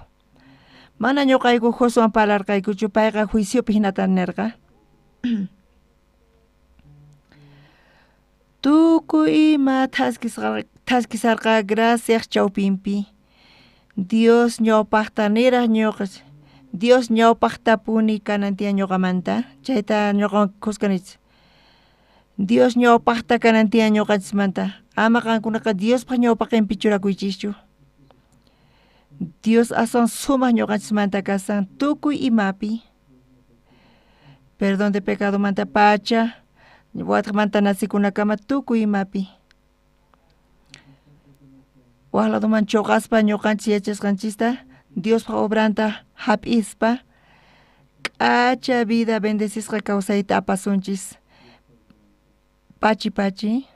mana ñuqayku juezwan parlarqaykuchu payqa juiciopi hinata nirqa. Tukuy ima thaskisarqa graciaj chawpinpi Dios ñawpaqta niraj ñuqa Dios ñawpaqtapuni kanan tiyan ñuqamanta chayta ñuqawan khuska nichis Dios ñawpaqta kanan tiyan ñuqanchismanta ama qankunaqa Diospaq ñawpaqinpi churakuychischu Dios aswan sumaq ñuqanchismanta kasan tukuy imapi perdón de pecadomanta pacha watqamanta nacikunakama tukuy imapi waj ladoman chuqaspa ñuqanchis yachasqanchista Diospaq obranta hap'ispa k'acha vida bendecisqa kawsayta apasunchis pachi pachi.